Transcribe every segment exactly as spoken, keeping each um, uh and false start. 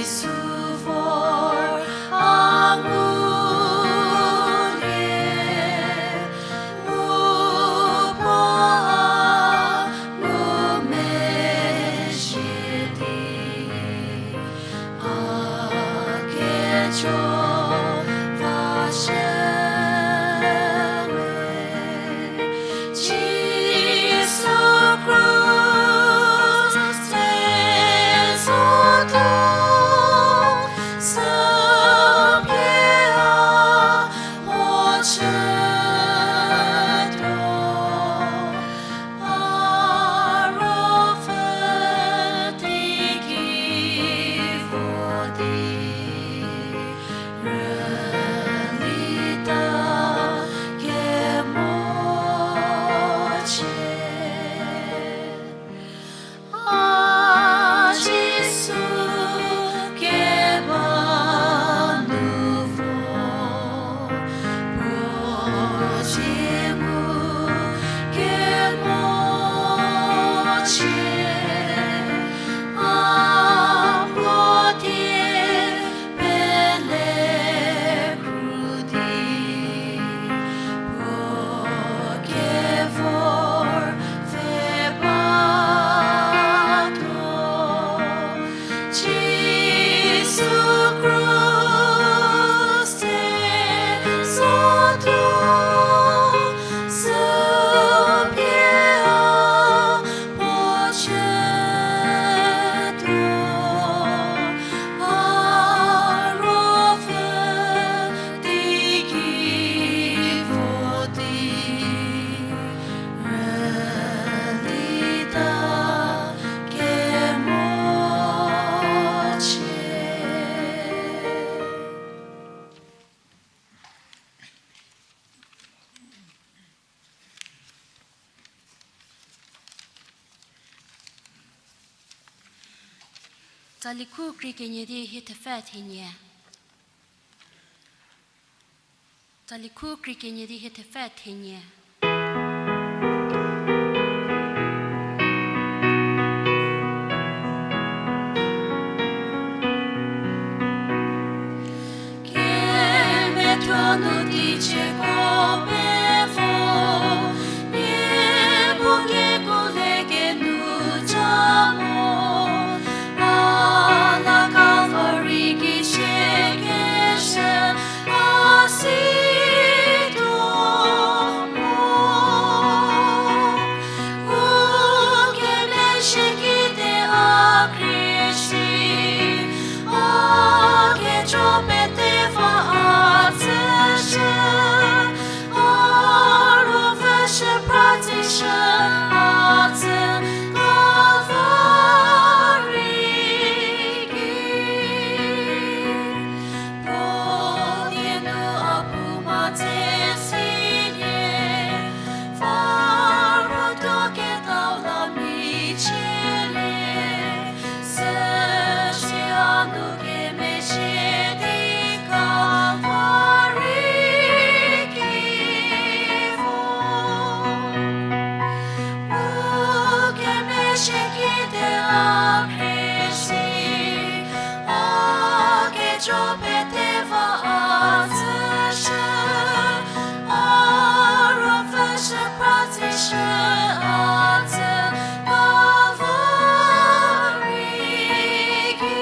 Jisu vor a ngulie, mu puo a ngumezhie di, a kejo va shie we. Jisu krus ze zotuo, sü pie a mo chütuo, a ruopfü teigei vo di, rülita kemochie. A Jisu keba nu vo, puo dzie mu kemochie, a puo die pele kru di, puo kevor pfhe batuo. Jisu krus ze zotuo, sü pie a mo chütuo, a ruopfü teigei vo di, rülita kemochie. Tsalikhu krie kenie di hie thepfü thenie. Tsalikhu krie kenie di hie thepfü thenie. Kemethuo nu teicie ko pevo, nie puo kekuo le kenu ca mo, a la Kalvari ki sie keshü, a si tuo mo. U kemezhie kite a khrie shi, a kejo pete va a tsüshü, a ruopfü shü pra tsüshü, a tsü Kalvari ki. Puo die nu a pu ma tse silie, faro tuo ketau la mi chielie, süsie a nu kemezhie di Kalvari ki vo. U kemezhie kite a khrie shi, a kejo pete va a tsüshü, a ruopfü shü pra tsüshü, a tsü Kalvari ki.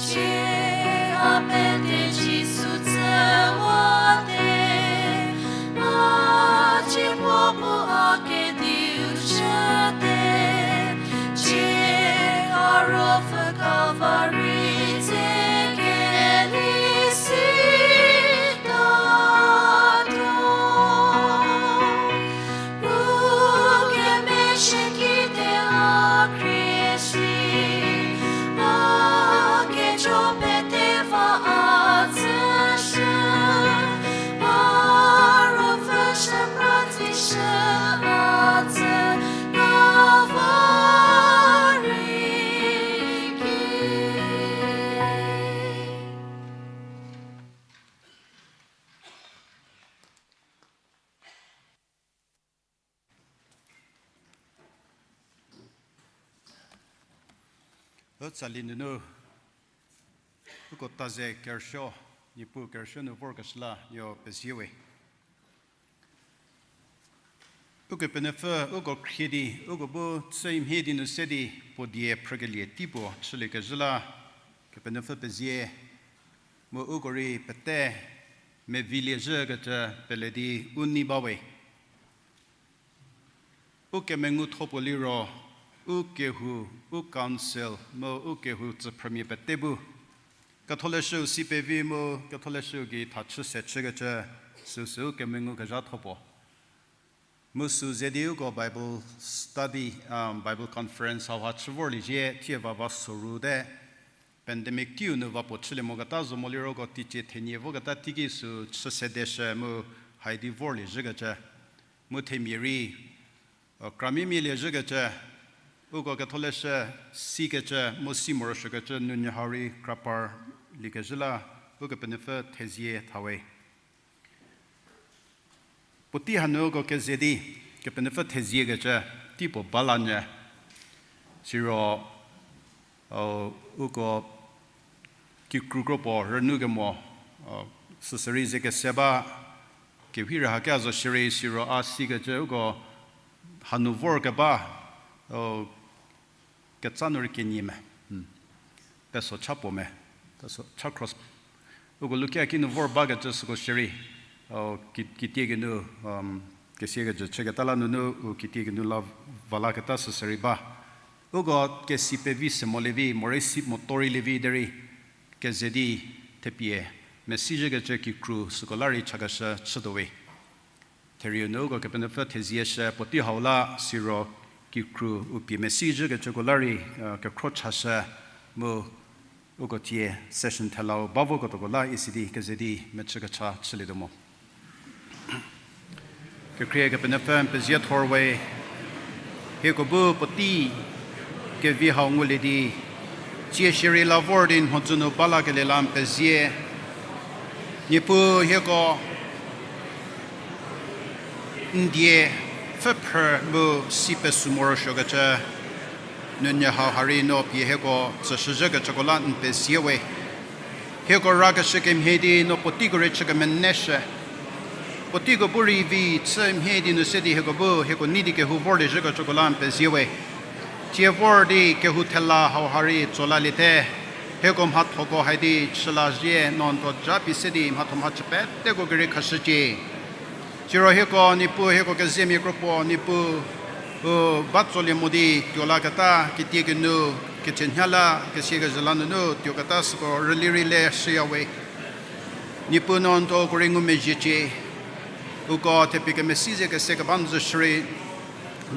Cie a pete Jisu tsüwate, a cie puo bu a kediu chüte, cie a ruopfü Kalvari Ütsali nunu, uko taze kerüsuo, Niepuu kerüsuo nu vorkeshü la, nuo pezie we. Ukepenuopfü, uko khrie di, uko bu chü mhie di nu se di, puo die phrükelie tei puo chüliekezhü la, Kepenuopfü pezie, mu uko rei pete, mevilie zhükecü pele di u nei ba we. U kemengutho puo liro, u kehou, u council, mu u kehou tsüphrümia pete bu. Ketholeshüu si pevi mu, ketholeshüu gei tha chü se chükecü, süsü u kemengu kezhatho puo. Mu sü ze di uko Bible study, um, Bible conference hauha chü vorlie zhie, thie va va soru te, pandemic teiu nu va puo chülie moketa zo mo liro uko teicie thenie voketa teiki sü chü sedeshü mu hai di vorlie zhükecü. Mu themia rei, kramimia lie zhükecü, uko ketholeshü sikecü mu si morosuokecü nunyü hau rei krapar liekezhü la, Ukepenuopfü thezie tha we. Puotei hanu uko keze di, Kepenuopfü theziekecü, tei puo ba la nyü. Siro, uko kikru kro puo rünu kemo, süsü rei ze kese ba, kehirü hake a zo shierei siro a sikecü uko hanu vorkeba, ketsa nu rei kenie me. Peso cha puo me. Peso cha cross. Uko lukia kinu vor bakecü süko shierei, ki-, kitiekinu, kesiekecü chüketa la nunu u kitiekinu la va laketa süsü rei ba. Uko kesi pevi se mo lievi, morei si moto rei lievi derei, keze di thepie, mesizhükecü kikru süko la rei chakeshü chütuo we. Therieu nu uko Kepenuopfü thezieshü puotei hau la siro kikru u pie mesizhükecüko la rei, kekhro chashü mu uko tie session thelau ba voketuoko la isi di keze di mechü kecha chülietuo mo. Kekhrie Kepenuopfü n pezie thor we, hieko bu puotei kevi hau ngulie di, tsie shierei la vor di n mhodzü nu ba lakelie la n pezie. Niepuu hieko n die pfhüphrü mu si pesü morosuokecü, nunyü hau ha rei no pie hieko tsüshüzhükecüko la n pezie we. Hieko rakeshü kemhie di no puoteiko rei chü kemeneshü. Puoteiko bu rei vi chü mhie di nu se di hieko bu hieko nei di kehou vorliezhükecüko la n pezie we. Tie vor di kehou thela hau ha rei tso laliete. Hieko mhathoko hai di chü la zhie no n thuo ja pie se di mhatho mhachü peteko kerei khashücie. Siro hieko Niepuu hieko kezemia kro puo Niepuu, u ba tsolie mo di tuo laketa kitiekinu, kecünyha la, kesia kezhü la nunu tuoketa süko rüli rei le shüya we. Niepuu no n thuo uko rei ngumezhiecie. Uko thepie kemesi ze kese keba n zü shierei,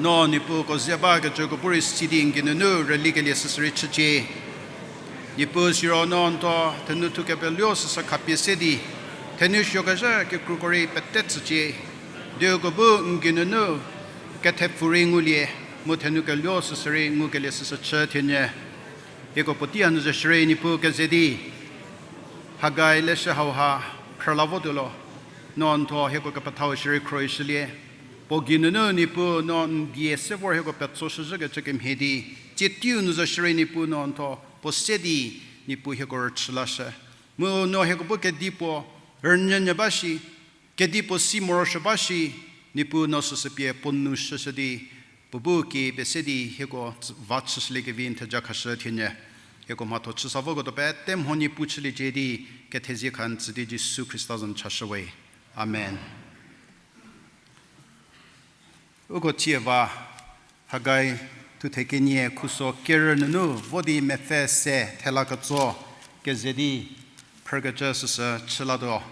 no Niepuu uko ze bakecüko bu rei si di n geinunu rülikelie süsü rei chücie. Niepuu siro no n thuo thenu thu kepeluo süsü khapie se di, thenu suokezhü kekruko rei pete tsücie. Di uko bu n geinunu kethepfu rei ngulie, mu thenu keluo süsü rei ngukelie süsü chü thienyü. Hieko puotei hanu zo shierei Niepuu keze di, Hagai leshü hauha phrü la votuo lo, no n thuo hieko kepethau shierei khroshülie. Puo geinunu Niepuu no n die se vor hieko petsoshüzhükecü kemhie di, tsie teiu nu zo shierei Niepuu no n thuo puo se di, Niepuu hieko rüchü lashü. Mu no hieko bu kedipuo rünyünyü ba shi, kedipuo si morosuo ba shi, Niepuu no süsü pie puo nou shüshü di, puo bu kie pie se di hieko va chüshüliekevi n theja khashü thienyü. Hieko mhatho chüsa voketuo pete mho Niepuu chüliecie di, kethezie kha n tsü di Jisu Khrista za nu chashü we. Amen. Uko tsie va, Hagai thuthe kenie khuso kerü nunu vo di mepfü se thela ketso keze di phrükecü süsü chü latuo.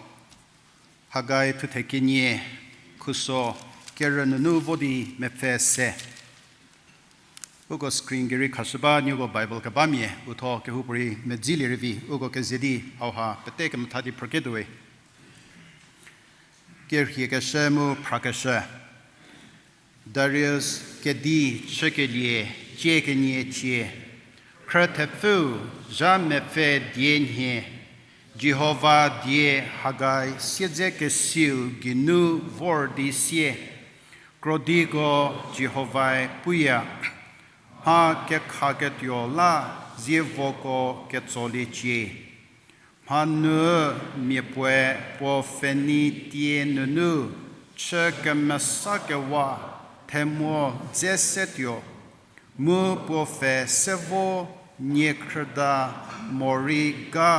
Hagai thuthe kenie khuso kerü nunu vo di mepfü se. Uko screen gei rei khashü ba, nieko Bible kebamia uthuo kehoupuorei medzilie rei vi, uko keze di hauha pete kemetha di phrüketuo we. Kerhiekeshü mu phrakeshü. Darius kedi chükelie cie kenie cie, khrü thepfüu zha mepfü die nhie, Jihova die Hagai siedzekesiu geinu vor di sie, krodiko Jihovae puya, mha kekhaketuo la zievoko ketsoliecie. Mhanu mia puoe puo pfheni tie nunu chü kemesakewa themuo dze setuo, mu puo pfhe se vo niekhrüda morei ga,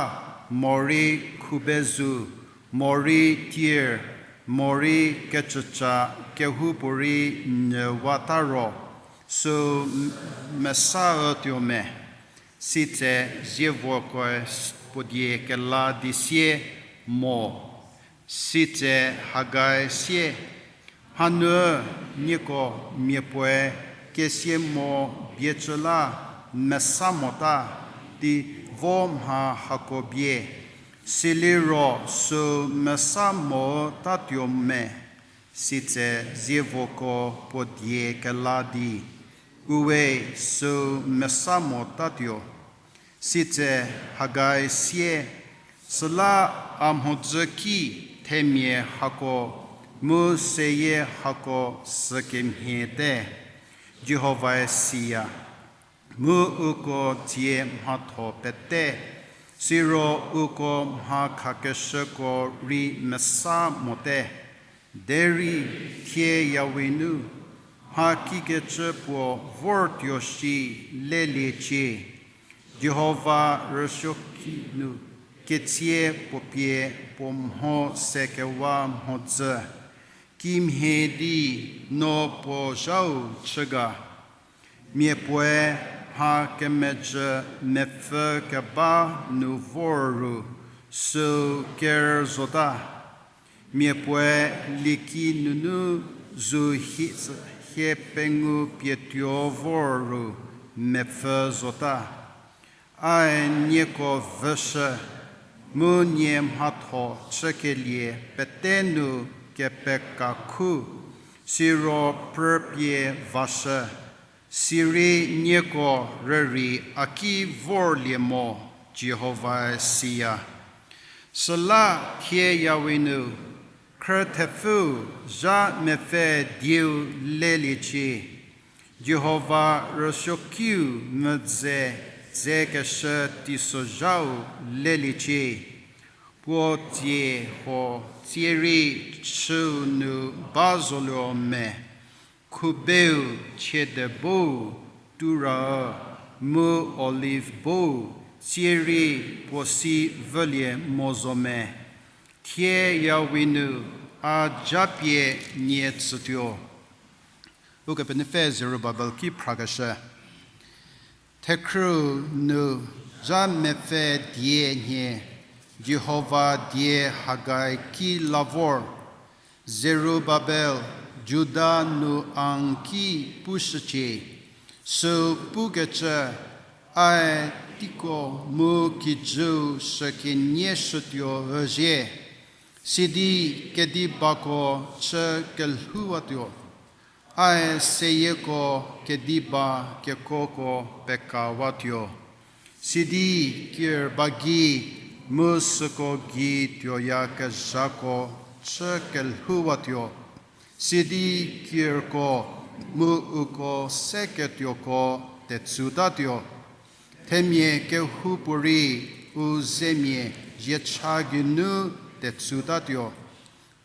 morei khubezu, morei tir, morei kecüca kehoupuorei nyüwata ro, süu mesa ütuo me. Sitse zievokoe puo die kela di sie, mo. Sitse Hagai sie, mhanu nieko mia puoe kesia mo biecü la mesa mota, di vo mha hako bie, siliro süu mesa motatuo me. Sitse zievoko puo die kela di, uwe süu mesa motatuo. Sitse Hagai sie, süla a mhodzü ki themia hako mu seyie hako sükemhie te, Jihovae siya, mu uko dzie mhatho pete, siro uko mha khakeshüko rei mesa mote. Derei thie yawe nu mha kikecü puo vortuo shi leliecie. Jihova rüsuoki nu ketsie puo pie puo mho sekewa mhodzü, kimhie di no puo zhau chü ga. Mia puoe mha kemejü mepfü keba nu vor ru süu kerüzota. Mia puoe lieki nunu zu hie pengou pietuo vor ru mepfü zota. Ae nieko vüshü, mu nie mhatho chükelie pete nu kepekakhu, siro prüpie vashü, sirei nieko rürei a ki vorlie mo, Jihovae siya. Süla thie yawe nu khrü thepfüu zha mepfü dieu leliecie. Jihova rüsuokiu mvüdze dzekeshü teisozhau leliecie. Puo tsie huo tsierei chüu nu ba zoluo me. Khubeu chiedebou, turaü, mu olive bou tsierei puo si vülie mo zo me. Thie yawe nu a japie nie tsütuo. Ukepenuopfü Zerubabel ki phrakeshü. Thekhrüu nu zha mepfü die nhie Jihova die Hagai ki la vor, Zerubabel, Juda nu a n ki pushücie, süu pukecü, ae teiko mu kijüu shükenie shütuo üzie, sidi kedibako chü kelhouwatuo. Ae seyieko kediba kekuoko pekawatuo, sidi kir ba gei mu süko gei tuoyakezhako chü kelhouwatuo, sidi kirko mu uko seketuoko tetsutatuo. Themia kehoupuorei u zemia ziecha geinu tetsutatuo.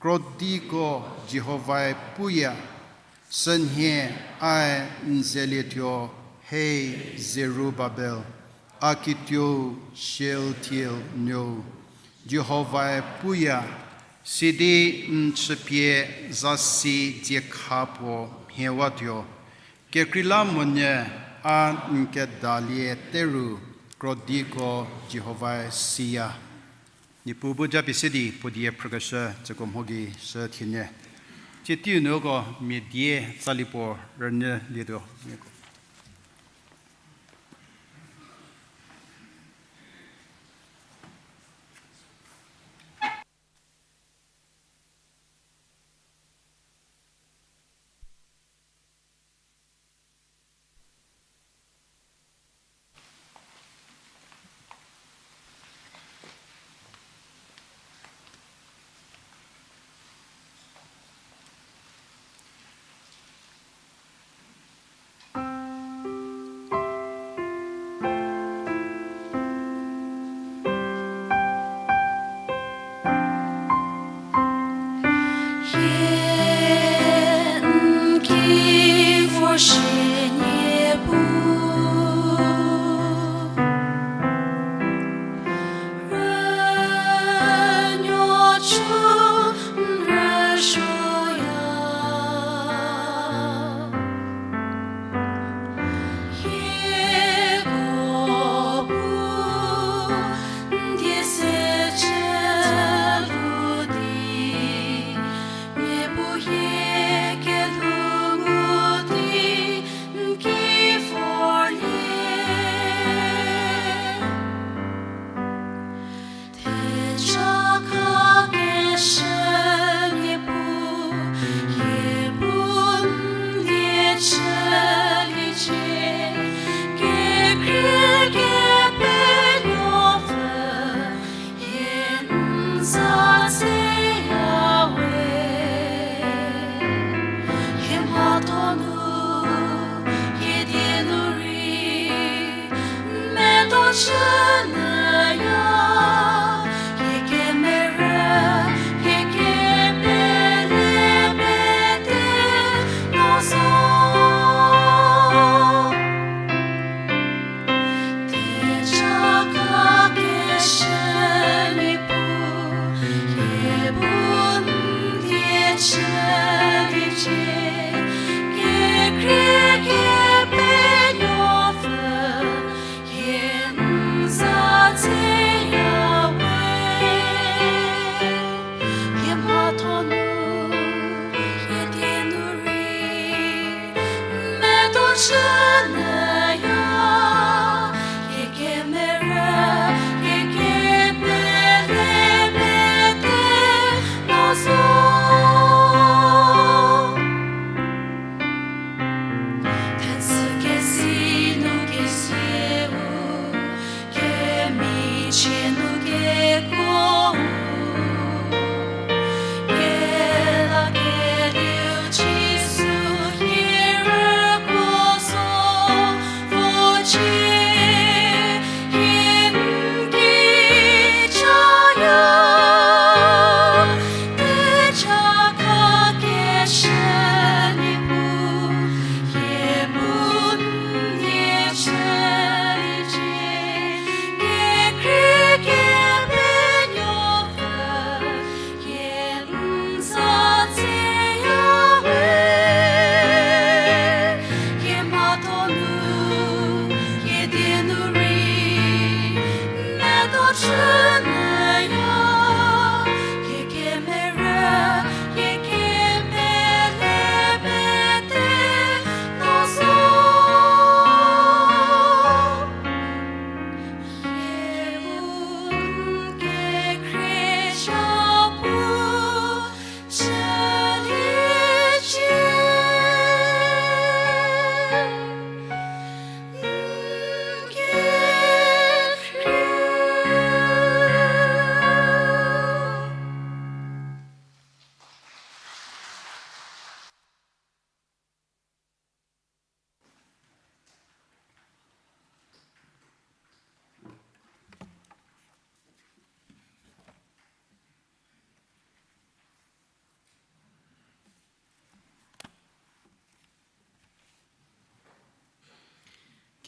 Krodiko Jihovae puya, sünhie ae n zelietuo, hei Zerubabel, a kituou Shealtiel nuou, Jihovae puya, sidi n chüpie zasi dziekha puo mhiewatuo. Kekreilamonyü a n kedalie teru, krodiko Jihovae siya. Niepuu bu japie se di puo die phrükeshü tsüko mho gei shü thienyü. Tsie teiu nuko mia die tsali puo rünyülietuo.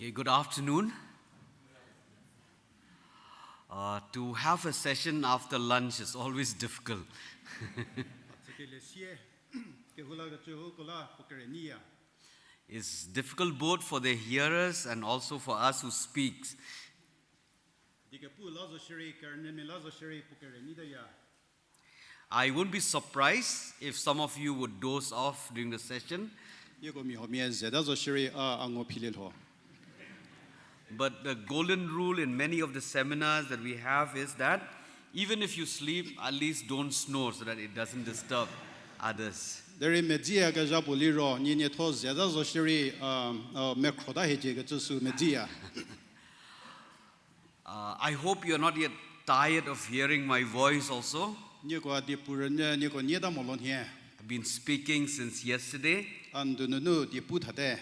Okay, good afternoon. Uh, to have a session after lunch is always difficult. Tsükele sie, kehou la kecü huko la puo kere nyiya. It's difficult both for the hearers and also for us who speaks. Diekepu la zo shierei, kerünyümia la zo shierei puo kere nyitaya. I won't be surprised if some of you would doze off during the session. Nieko mia huomia zeta zo shierei a, a ngo philie lho. But the golden rule in many of the seminars that we have is that even if you sleep, at least don't snore so that it doesn't disturb others. Derei medziyakezha puo liro, nie nietho zeta zo shierei, a, a, mekhro ta hiecie kecü sü medziya. Uh, I hope you're not yet tired of hearing my voice also. Nieko a diepu rünyü nieko nyita mo lo nhie. I've been speaking since yesterday. A ndununu diepu thate.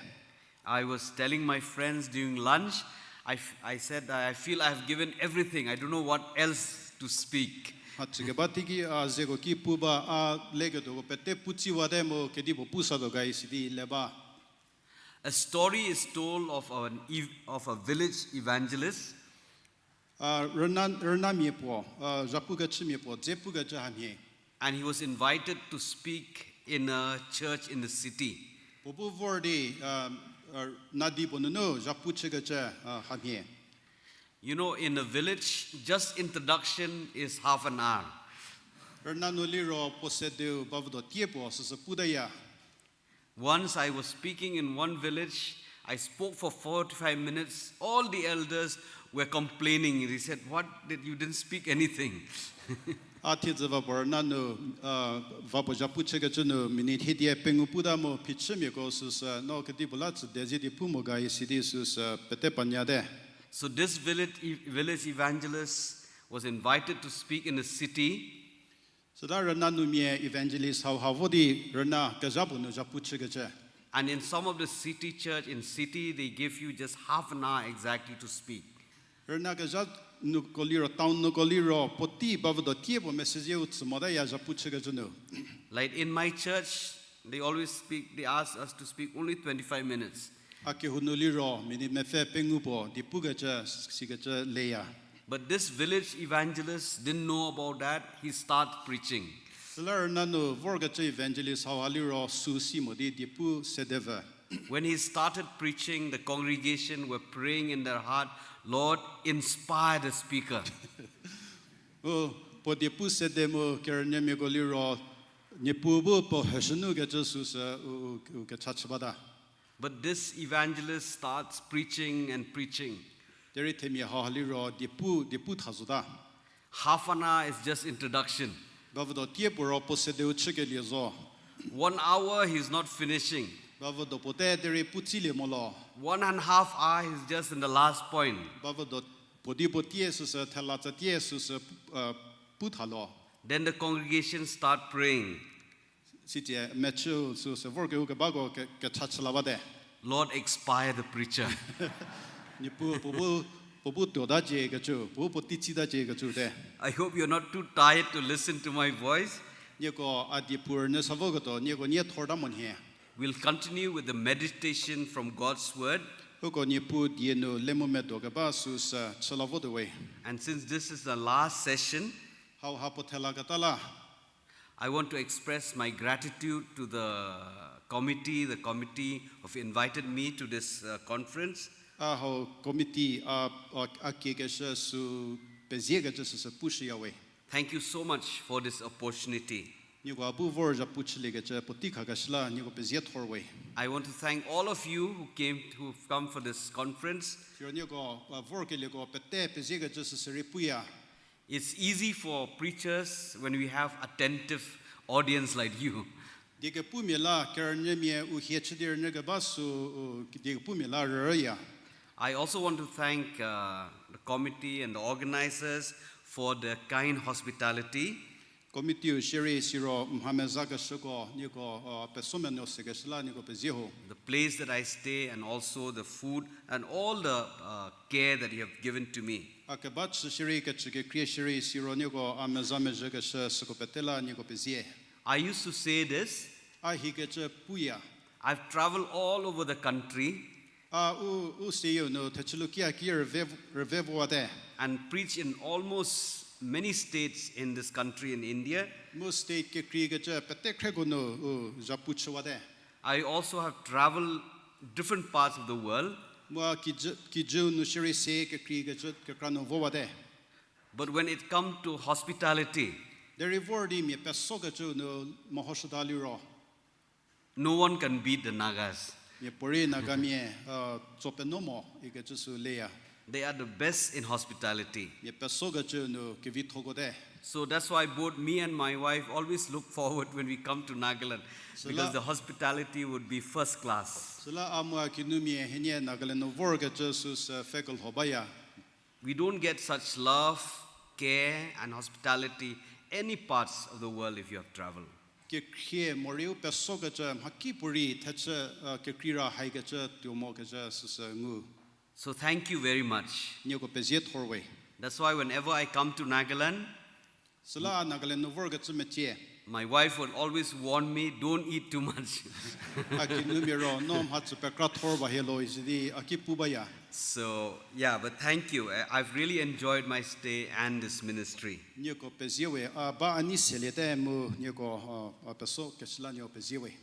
I was telling my friends during lunch, I, f- I said, I feel I have given everything. I don't know what else to speak. Mhacükeba teiki a zeko ki pu ba, a leketuoko pete pu tsiwate mu kedipuo pu satuo ga isi di le ba. A story is told of, an, ev- of a village evangelist. A, rüna, rünamia puo, a, zhapu kechümia puo, dze pukecü hamhie. And he was invited to speak in a church in the city. Puo bu vor di, a, a, nadi puo nunu zhapu chükecü, a, hamhie. You know, in a village, just introduction is half an hour. Rüna nu liro puo se deu bavüdo tie puo süsü putaya. Once I was speaking in one village, I spoke for forty-five minutes. All the elders were complaining. They said, "What did you didn't speak anything?" A thiedzü va puo rüna nu, a, va puo zhapu chükecü nu minute hiedie pengou puta mu phichümiako süsü, no kedipuo la tsüde zie di pu mo ga isi di süsü pete panyate. So this village, e- village evangelist was invited to speak in a city. Süla rüna numia evangelist hauha vo di rüna kezha puo nu zhapu chükecü. And in some of the city church in city, they give you just half an hour exactly to speak. Rüna kezha nuko liro, town nuko liro, puotei bavüdo tie puo message u tsü mota ya zhapu chükecü nu. Like in my church, they always speak, they ask us to speak only twenty-five minutes. A kehou nu liro, minute mepfü pengou puo, die pukecü, sikecü leya. But this village evangelist didn't know about that. He started preaching. Süla rüna nu vorkecü evangelist hauha liro, sü si mo di die pu sede vü. When he started preaching, the congregation were praying in their heart, "Lord, inspire the speaker." U, puo die pu sede mu kerünyümiako liro, Niepuu bu puo heshü nu kecü süsü u, u, u kecha chü bata. But this evangelist starts preaching and preaching. Derei themia hauha liro die pu, die pu tha zota. Half an hour is just introduction. Bavüdo tie puo ro puo sedeu chükelie zo. One hour he's not finishing. Bavüdo puo te derei pu tsilie mo lo. One and a half hour he's just in the last point. Bavüdo puo di puo tie süsü, thela tsa tie süsü, uh, pu tha lo. Then the congregation start praying. Sitse mechü süsü vorkeu kebako ke, kecha chü la bate. Lord, inspire the preacher. Niepuu puo bu, puo bu tuota cie kecü, puo bu puotei tsita cie kecü te. I hope you're not too tired to listen to my voice. Nieko a die pu rünyü sa voketuo, nieko nie thorta mo nhie. We'll continue with the meditation from God's word. Uko Niepuu die nu le mu medo keba süsü chü la votuo we. And since this is the last session, hauha puo thela keta la. I want to express my gratitude to the committee, the committee who invited me to this, uh, conference. A hau committee a, a, a kiekeshü sü peziekecü süsü pushüya we. Thank you so much for this opportunity. Nieko a bu vor zhapu chüliekecü puotei khakeshü la nieko pezie thor we. I want to thank all of you who came, who've come for this conference. Siro nieko, uh, vorkelieko pete peziekecü süsü rei puya. It's easy for preachers when we have attentive audience like you. Die kepumia la kerünyümia u hie chü di rünyü keba sü, u, die kepumia la rüya. I also want to thank, uh, the committee and the organizers for the kind hospitality. Committee-u shierei siro mha mezakeshüko nieko, uh, pesomenuo sekeshü la nieko pezie ho. The place that I stay and also the food and all the, uh, care that you have given to me. A keba chü shierei kecü kekrie shierei siro nieko a meza mezhükeshü süko pete la nieko pezie. I used to say this. A hikecü puya. I've traveled all over the country. A u, u seyieu nu thechülu kia ki rüve, rüve vowate. And preach in almost many states in this country in India. Mu state kekreikecü pete khreko nu u zhapu chüwate. I also have traveled different parts of the world. Mu a kijü, kijü nu shierei se kekreikecü kekra nu vowate. But when it come to hospitality, derei vor di mia pesokecü nu mehoshüta liro, no one can beat the Nagas. Miapuorei Nagamia, uh, tso penuo mo ikecü sü leya. They are the best in hospitality. Mia pesokecü nu kevithokote. So that's why both me and my wife always look forward when we come to Nagaland, because the hospitality would be first class. Süla a mu a kinumia hienie Nagaland nu vorkecü süsü pfhekelho baya. We don't get such love, care, and hospitality any parts of the world if you have traveled. Kekhrie morei u pesokecü mhakipuorei thechü, uh, kekreira haikecü tuo mokecü süsü ngu. So thank you very much. Nieko pezie thor we. That's why whenever I come to Nagaland, süla Nagaland nu vorkecü mecie, my wife will always warn me, "Don't eat too much." A kinumia ro, "No mhatsü pekra thor ba hielo," isidi a ki pu baya. So, yeah, but thank you. I, I've really enjoyed my stay and this ministry. Nieko pezie we, a ba a nei seliete mu nieko, uh, a pesokeshü la nieko pezie we.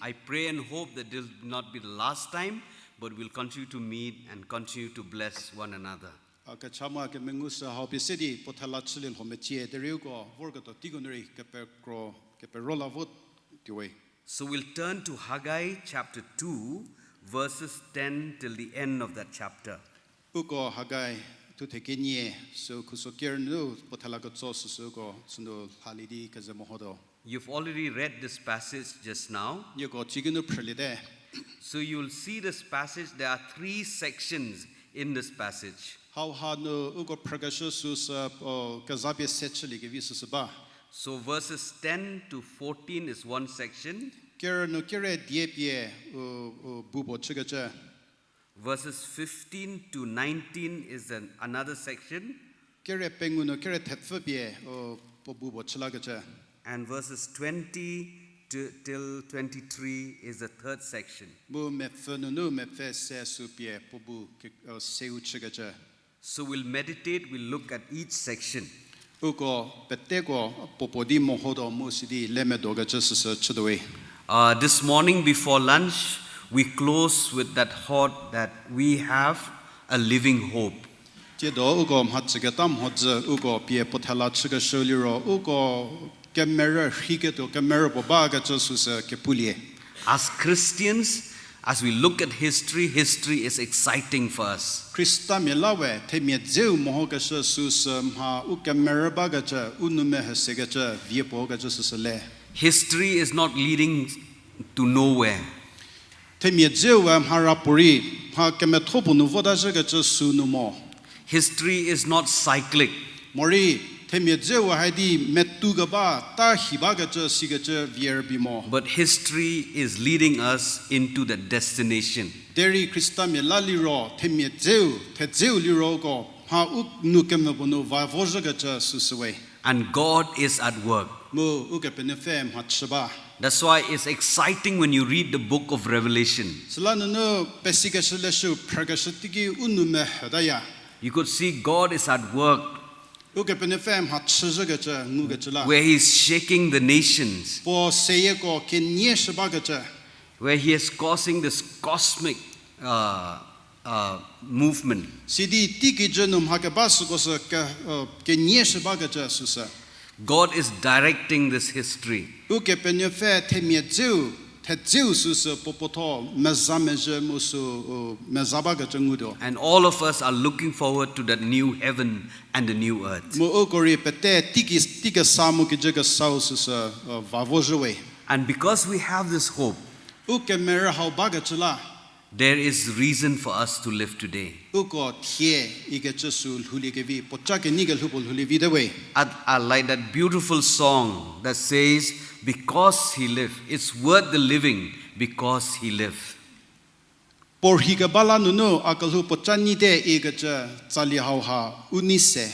I pray and hope that this will not be the last time, but we'll continue to meet and continue to bless one another. A kecha mu a kemengu sü hau pie se di puo thela chülie lho mecie, derei uko vorketuo teiko nu rei kepekro, kepero la votuo we. So we'll turn to Haggai chapter two, verses ten till the end of that chapter. Uko Haggai thuthe kenie, sü khuso ker nu puo thela ketso süsüko sünu lhalie di keze mehotuo. You've already read this passage just now. Nieko cigei nu phrüliete. So you'll see this passage, there are three sections in this passage. Hauha nu uko phrükeshü süsü, o, kezapie se chüliekevi süsü ba. So verses ten to fourteen is one section. Ker nu kere die pie, u, u, bu puo chükecü. Verses fifteen to nineteen is an, another section. Kere pengou nu kere thepfü pie, o, puo bu puo chü lakecü. And verses twenty to, till twenty-three is the third section. Mu mepfü nunu mepfü se sü pie puo bu ke, o, seu chükecü. So we'll meditate, we'll look at each section. Uko peteko puo puo di mehotuo mu sidi le medokecü süsü chütuowe. Uh, this morning before lunch, we close with that thought that we have a living hope. Tsiedo uko mhachüketa mhodzü uko pie puo thela chükeshü liro, uko kemerü rhiketuo kemerü puo bakecü süsü kepulie. As Christians, as we look at history, history is exciting for us. Khristamia la we themia dzeu mehokeshü süsü mha u kemerü bakecü, u nou mehü sekecü, vie puo kecü süsü le. History is not leading to nowhere. Themia dzeu we mha ra puorei, mha kemetho puo nu vota zhükecü sünu mo. History is not cyclic. Morei, themia dzeu we hai di metu keba, ta hi bakecü, sikecü vie rübei mo. But history is leading us into the destination. Derei Khristamia la liro, themia dzeu, thedzeu liroko, mha u nou kemvü puo nu va vo zhükecü süsü we. And God is at work. Mu Ukepenuopfü mhachü ba. That's why it's exciting when you read the book of Revelation. Süla nunu pesikeshü leshü phrükeshü teiki u nou mehütaya. You could see God is at work. Ukepenuopfü mhachü zhükecü ngukecü la. Where he's shaking the nations. Puo seyieko kenie shü bakecü. Where he is causing this cosmic, uh, uh, movement. Sidi teikijü nu mha keba süko sü ke, uh, kenie shü bakecü süsü. God is directing this history. Ukepenuopfü themia dzeu, thedzeu süsü puo puotho meza mezhü mu sü, uh, meza bakecü ngutuo. And all of us are looking forward to that new heaven and the new earth. Mu uko rei pete teiki, teikesa mu kijü kesau süsü, uh, va vo zhüwe. And because we have this hope, u kemerü hau bakecü la, there is reason for us to live today. Uko thie ikecü sü lhoulie kevi, puoca kenei kelhou puo lhoulie vi te we. I, I like that beautiful song that says, because he live, it's worth the living because he live. Puorhi keba la nunu a kelhou puoca nei te ikecü tsali hauha u nei se.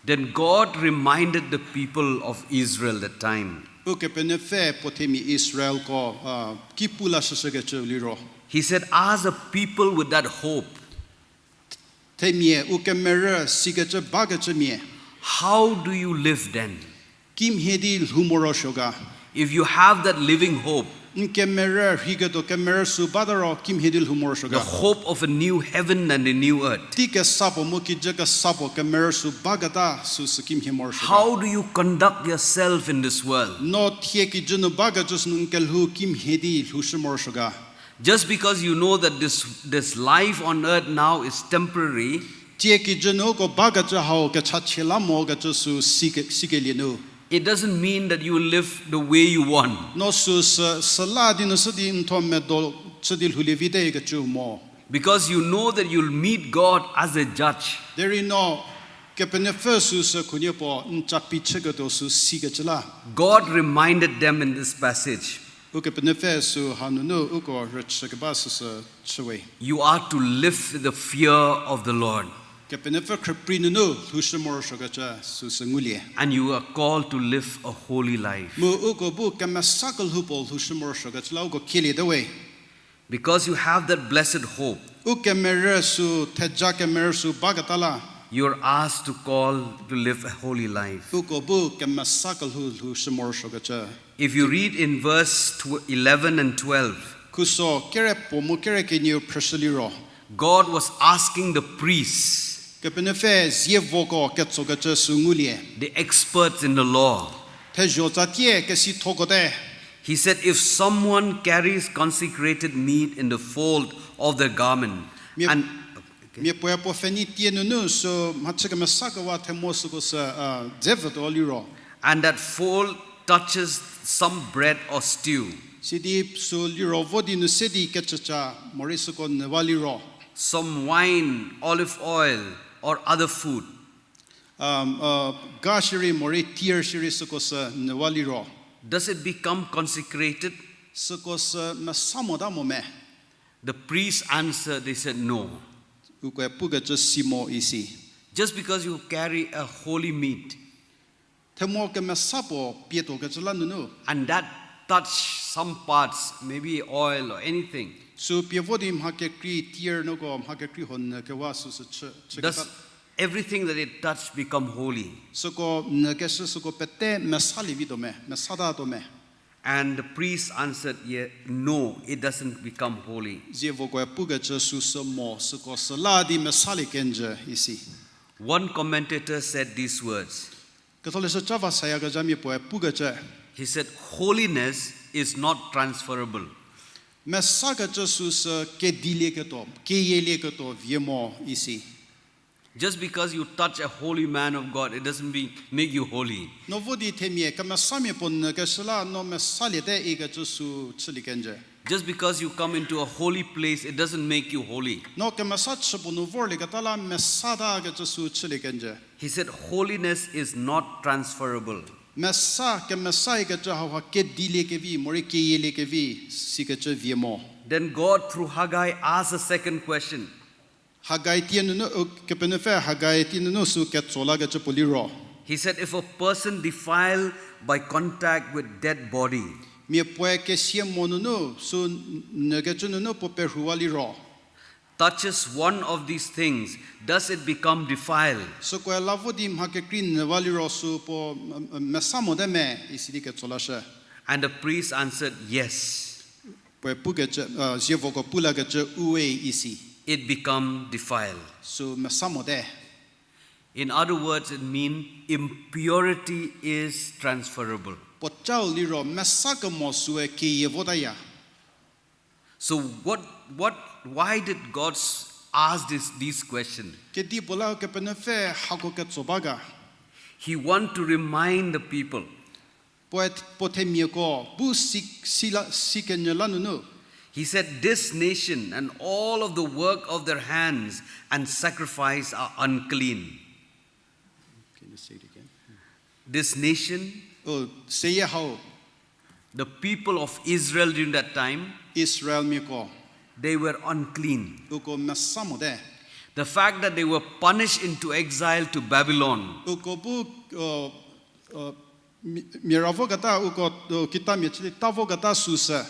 Then God reminded the people of Israel that time. Ukepenuopfü puo themia Israelko, uh, ki pu la shüshükecü liro. He said, as a people with that hope, themia u kemerü sikecü bakecümia, how do you live then? Kimhie di lhou morosuo ga? If you have that living hope, n kemerü rhiketuo kemerü sü bata ro kimhie di lhou morosuo ga? The hope of a new heaven and a new earth. Tei kesa puo mu kijü kesa puo kemerü sü baketa süsü kimhie morosuo ga? How do you conduct yourself in this world? No thie kijü nu bakecü sünu n kelhou kimhie di lhoushü morosuo ga? Just because you know that this, this life on earth now is temporary, thie kijü nu uko bakecü hau kechachie la mokecü sü sike-, sikelie nu, it doesn't mean that you will live the way you want. No süsü, süla di nu sü di n thuo medo chü di lhoulie vi te ikecü mo. Because you know that you'll meet God as a judge. Derei no, Kepenuopfü süsü khunhie puo n capi chüketuo sü sikecü la. God reminded them in this passage. Ukepenuopfü sü hanunu uko rüchü keba süsü chüwe. You are to live with the fear of the Lord. Kepenuopfü khrüprei nunu lhoushü morosuokecü süsü ngulie. And you are called to live a holy life. Mu uko bu kemesa kelhou puo lhoushü morosuokecü la uko kielie te we. Because you have that blessed hope, u kemerü sü, theja kemerü sü baketa la, you're asked to call to live a holy life. Uko bu kemesa kelhou lhoushü morosuokecü. If you read in verse tw-, eleven and twelve, khuso kere puo mu kere kenieu phrüshü liro, God was asking the priests, Kepenuopfü zievoko ketsokecü sü ngulie, the experts in the law, thezho tsatie kesithoko te. He said, if someone carries consecrated meat in the fold of their garment, mia-, and, okay, miapuoe puo pfhenei tie nunu sü mhachü kemesa kewa themo süko sü, uh, dze vütuo liro, and that fold touches some bread or stew, sidi sü liro vo di nu se di kecüca morei süko nyüwa liro, some wine, olive oil, or other food, um, uh, ga shierei morei tier shierei süko sü nyüwa liro, does it become consecrated? Süko sü mesa mota mo me? The priest answered, they said, "No." Ukoe pukecü si mo isi. Just because you carry a holy meat, Themo kemesa puo pie tuokecü la nunu. And that touch some parts, maybe oil or anything. Sü pie vo di mha kekrei, tear noko mha kekrei hon kewa süsü chü, chü Does keta. Everything that it touched become holy? Süko n keshü süko pete mesalie vi tuo me, mesata tuo me. And the priest answered, "Ye-, no, it doesn't become holy." Zievokoe pukecü süsü mo, süko süla di mesalie kenjü isi. One commentator said these words. Ketholeshü ca va sayakezhamia puoe pukecü. He said, "Holiness is not transferable." Mesakecü süsü kedilieketuo, keyielieketuo vie mo isi. Just because you touch a holy man of God, it doesn't mean, make you holy. No vo di themia kemesamia puo n keshü la no mesaliete ikecü sü chülie kenjü. Just because you come into a holy place, it doesn't make you holy. No kemesa chü puo nu vorlieketa la mesatakecü sü chülie kenjü. He said, "Holiness is not transferable." Mesa, kemesa ikecü hauha kediliekevi, morei keyieliekevi, sikecü vie mo. Then God, through Haggai, asked a second question. Haggai tie nunu, u, Kepenuopfü Haggai tie nunu sü ketso lakecü puo liro. He said, "If a person defiled by contact with dead body, Mia puoe kesia mo nunu, sü n, n kecü nunu puo perhuwa liro. Touches one of these things, does it become defiled?" Sükoe la vo di mha kekrei nyüwa liro sü puo, m, m, mesa mote me, isi di ketso lashü. And the priest answered, "Yes." Puoe pukecü, uh, zievoko pu lakecü u we isi. It become defiled. Sü mesa mote. In other words, it mean impurity is transferable. Puocau liro mesa kemo süe keyie votaya. So what, what, why did God s-, ask this, this question? Kedipuo la Kepenuopfü hako ketso ba ga? He want to remind the people. Puoe, puo themiako bu si, si la, si kenyü la nunu. He said, "This nation and all of the work of their hands and sacrifice are unclean." Can you say it again? This nation, O, seyie hau. The people of Israel during that time, Israelmiako. They were unclean. Uko mesa mote. The fact that they were punished into exile to Babylon, Uko bu, o, o, mi-, mia ra voketa, uko, o, kitamia chülie ta voketa süsü.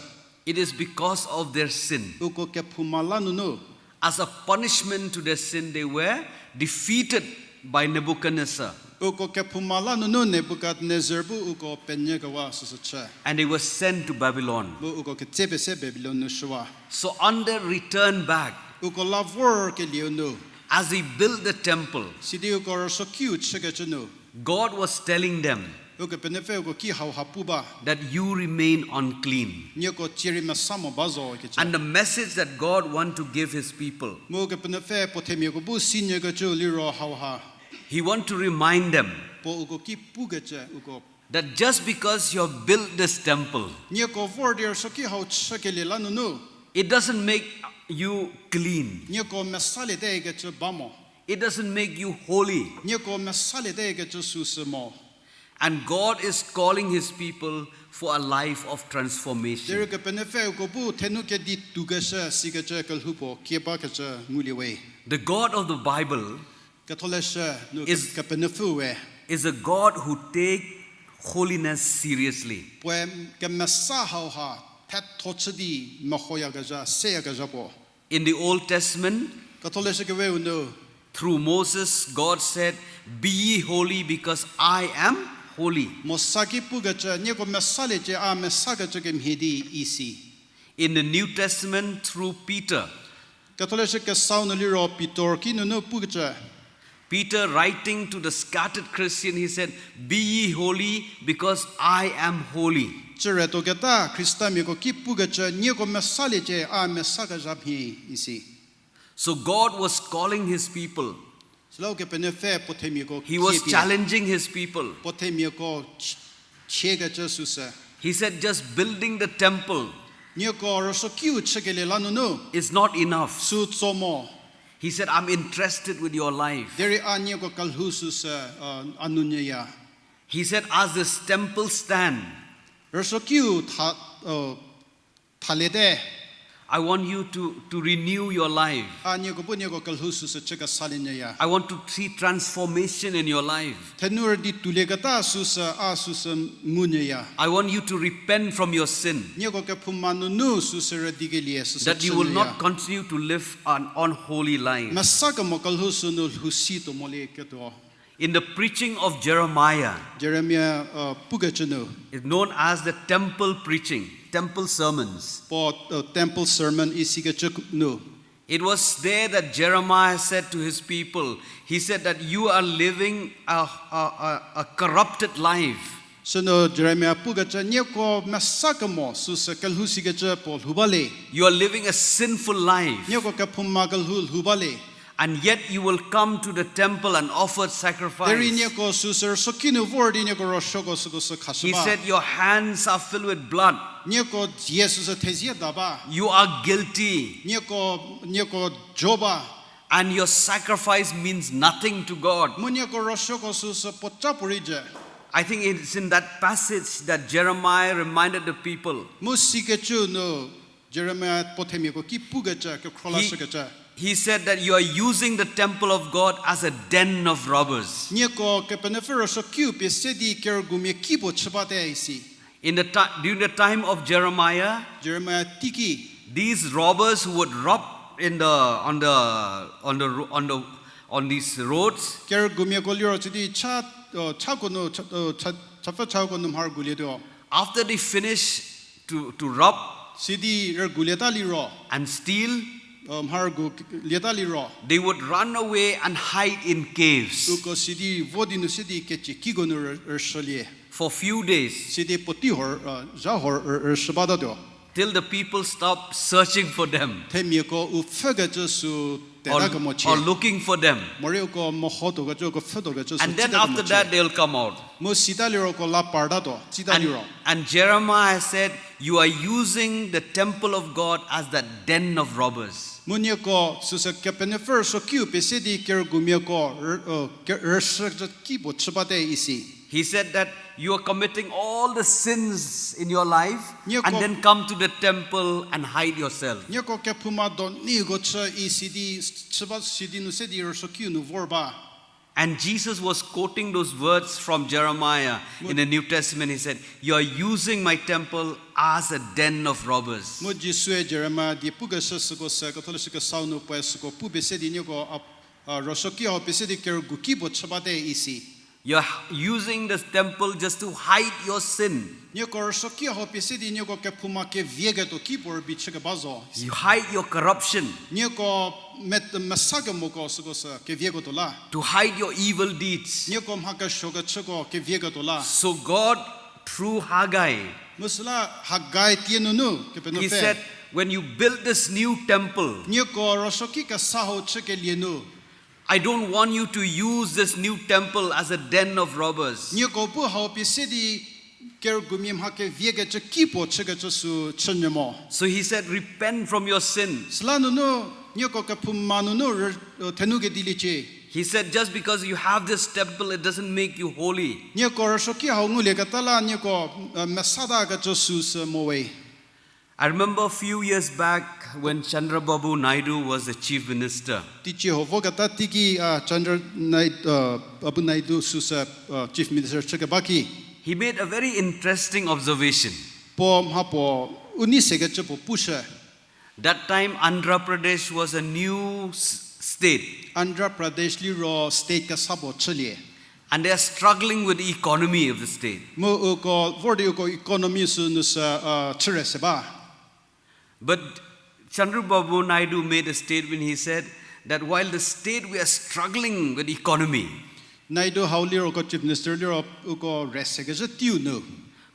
It is because of their sin. Uko kephouma la nunu. As a punishment to their sin, they were defeated by Nebuchadnezzar. Uko kephouma la nunu Nebukadnezar bu uko penyükewa süsü chü. And they were sent to Babylon. Mu uko ketsepie se Babilon nu shüwa. So on their return back, Uko la vorkelieu nu. As they built the temple, Sidi uko rüsuokiu chükecü nu. God was telling them, Ukepenuopfü uko ki hauha pu ba. That you remain unclean. Nieko tsierei mesa mo ba zo kecü. And the message that God want to give his people, Mu Ukepenuopfü puo themiako bu sinyükecü liro hauha. He want to remind them Puo uko ki pukecü uko. That just because you have built this temple, Nieko vor di rüsuoki hau chükelie la nunu. It doesn't make you clean. Nieko mesaliete kecü ba mo. It doesn't make you holy. Nieko mesaliete kecü süsü mo. And God is calling his people for a life of transformation. Derei Kepenuopfü uko bu thenu kedi toukeshü sikecü kelhou puo kie bakecü ngulie we. The God of the Bible Ketholeshü nu is, Kepenuopfü we is a God who take holiness seriously. Puoe kemesa hauha thetho chü di mehoyakezha, seyakezha puo. In the Old Testament, Ketholeshü Keweu nu through Moses, God said, "Be ye holy because I am holy." Mosa ki pukecü, nieko mesaliecie a mesakecü kemhie di isi. In the New Testament, through Peter, Ketholeshü Kesau nu liro Pitor ki nunu pukecü. Peter writing to the scattered Christian, he said, "Be ye holy because I am holy." Chüretuoketa Khristamiako ki pukecü, nieko mesaliecie a mesakezha mhie isi. So God was calling his people. Süla Ukepenuopfü puo themiako kiepie. He was challenging his people. Puo themiako ch-, chiekecü süsü. He said, "Just building the temple Nieko rüsuokiu chükelie la nunu is not enough." Sü tso mo. He said, "I'm interested with your life." Derei a nieko kelhou süsü, a, a nounyüya. He said, "As this temple stand, Rüsuokiu tha, thalete. I want you to, to renew your life. A nieko bu nieko kelhou süsü chü kesalie nyüya. I want to see transformation in your life. Thenu rüdi tuolieketa süsü a süsü ngu nyüya. I want you to repent from your sin. Nieko kephouma nunu süsü rüdikelie süsü chü nyüya. That you will not continue to live an unholy life. Mesa kemo kelhou sünu lhou si tuo molieketuo. In the preaching of Jeremiah, Jeremia, uh, pukecü nu, is known as the temple preaching, temple sermons. Puo, uh, temple sermon isikecü nu. It was there that Jeremiah said to his people, he said that you are living a, a, a, a corrupted life. Sünu Jeremia pukecü nieko mesa kemo süsü kelhou sikecü puo lhou ba le. You are living a sinful life. Nieko kephouma kelhou lhou ba le. And yet you will come to the temple and offer sacrifice. Derei nieko süsü rüsuoki nu vor di nieko rüsuoko süko sü khashü ba. He said, your hands are filled with blood. Nieko dzie süsü thezie da ba. You are guilty. Nieko, nieko jo ba. And your sacrifice means nothing to God. Mu nieko rüsuoko süsü puoca puorei jü. I think it's in that passage that Jeremiah reminded the people. Mu sikecü nu Jeremia puo themiako ki pukecü, kekhro lashükecü. He said that you are using the temple of God as a den of robbers. Nieko Kepenuopfü rüsuokiu pie se di kerügumia kipuo chü bate isi. In the ti-, during the time of Jeremiah, Jeremia teiki, these robbers who would rob in the, on the, on the ro-, on the, on these roads, kerügumiako liro sidi cha, uh, chako nu, cha, uh, cha, chapfü chako nu mharügulietuo. After they finish to, to rob, sidi rügulieta liro, and steal, uh, mharügulieta liro, they would run away and hide in caves. Uko sidi vo di nu sidi kecie kiko nu rü-, rüshülie. For few days. Sidi puotei hor, uh, zha hor rü-, rüshü batatuo. Till the people stop searching for them. Themiako u pfhükecü sü teta kemochie. Or looking for them. Morei uko mehotuokecü, uko pfhütuokecü sü teta kemochie. And then after that, they'll come out. Mu sita liro uko la partatuo, tsita liro. And Jeremiah said, you are using the temple of God as the den of robbers. Mu nieko süsü Kepenuopfü rüsuokiu pie se di kerügumiako rü-, uh, ke-, rüshükecü kipuo chü bate isi. He said that you are committing all the sins in your life and then come to the temple and hide yourself. Nieko kephouma do neiko chü isidi, chü ba sidi nu se di rüsuokiu nu vor ba. And Jesus was quoting those words from Jeremiah in the New Testament. He said, you are using my temple as a den of robbers. Mu Jisue Jeremia die pukeshü süko sü, ketholeshü kesau nu puoe süko pu pie se di nieko a, a, rüsuoki hau pie se di kerügu kipuo chü bate isi. You're using this temple just to hide your sin. Nieko rüsuoki hau pie se di nieko kephouma kevieketuo kipuo rübei chükeba zo. You hide your corruption. Nieko me-, mesa kemoko süko sü kevieketuo la. To hide your evil deeds. Nieko mha kesuokecüko kevieketuo la. So God, through Haggai, mu süla Haggai tie nunu, Kepenuopfü, he said, when you build this new temple, nieko rüsuoki kesa hau chükelie nu, I don't want you to use this new temple as a den of robbers. Nieko bu hau pie se di kerügumia mha keviekecü kipuo chükecü sü chünyü mo. So he said, repent from your sin. Süla nunu, nieko kephouma nunu rü-, thenu kediliecie. He said, just because you have this temple, it doesn't make you holy. Nieko rüsuoki hau ngulieketa la nieko, uh, mesatakecü sü sü mo we. I remember a few years back when Chandrababu Naidu was the chief minister. Teicie huo voketa teiki, uh, Chandra Nai-, uh, Babu Naidu süsü, uh, chief minister chükeba ki, he made a very interesting observation. Puo mha puo u nei sekecü puo pushü. That time Andhra Pradesh was a new s-, state. Andhra Pradesh liro state kesa puo chülie. And they are struggling with the economy of the state. Mu uko vor di uko economy sünu sü, uh, chüre se ba. But Chandrababu Naidu made a statement, he said that while the state we are struggling with economy, Naidu hau liro uko chief minister liro uko re sekezhü teiu nu.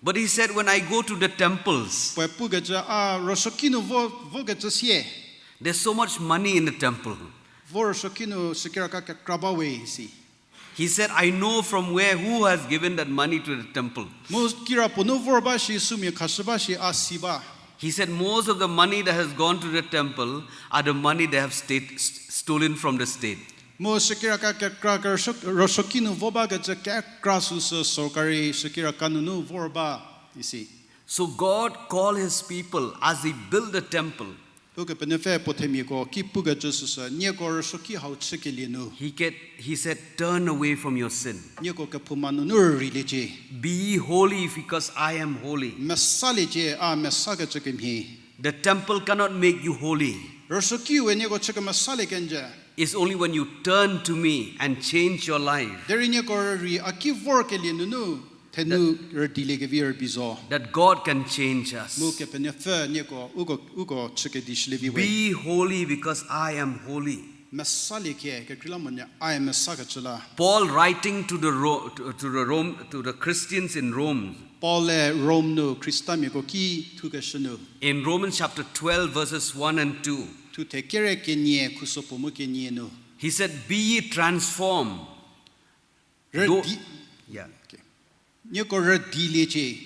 But he said, when I go to the temples, puoe pukecü a rüsuoki nu vo, vokecü sie, there's so much money in the temple. Vo rüsuoki nu sükiraka kekra ba we isi. He said, I know from where, who has given that money to the temple. Mu kira puo nu vor ba shi, sümia khashü ba shi a si ba. He said, most of the money that has gone to the temple are the money they have state, st-, stolen from the state. Mu sükiraka kekra ke rüsuo-, rüsuoki nu vo bakecü kekra süsü sorkari sükiraka nunu vor ba isi. So God called his people as they build the temple. Ukepenuopfü puo themiako ki pukecü süsü, nieko rüsuoki hau chükelie nu. He, get, he said, "Turn away from your sin. Nieko kephouma nunu rüreiliecie. Be ye holy because I am holy." Mesaliecie, a mesakecü kemhie. The temple cannot make you holy. Rüsuokiu we nieko chü kemesalie kenjü. It's only when you turn to me and change your life. Derei nieko rürei a ki vorkelie nunu, thenu rüdiliekevi rübei zo. That God can change us. Mu Kepenuopfü nieko, uko, uko chü kedishülievi we. Be holy because I am holy. Mesaliecie, kekreilamonyü a mesakecü la. Paul writing to the Ro-, to, to the Rome, to the Christians in Rome. Paul-e Rome nu Khristamiako ki thukeshü nu. In Romans chapter twelve, verses one and two. Thuthe kere kenie khuso puo mu kenie nu. He said, "Be ye transformed." Rüdi-, yeah. Okay. Nieko rüdiliecie.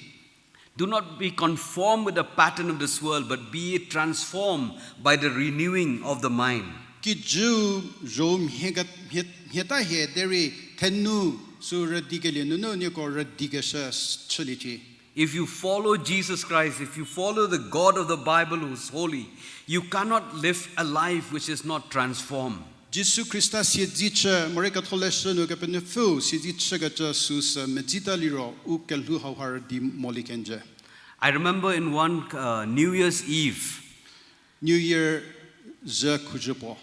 Do not be conformed with the pattern of this world, but be ye transformed by the renewing of the mind. Kijüu zho mhie, mhie, mhieta hie derei thenu sü rüdikelie nunu nieko rüdikeshü chüliecie. If you follow Jesus Christ, if you follow the God of the Bible who is holy, you cannot live a life which is not transformed. Jisu Khrista siedzi chü, morei ketholeshü nu Kepenuopfüu siedzi chükecü süsü medzita liro u kelhou hauha rüdi molie kenjü. I remember in one, uh, New Year's Eve, New Year zhü khuzhü puo.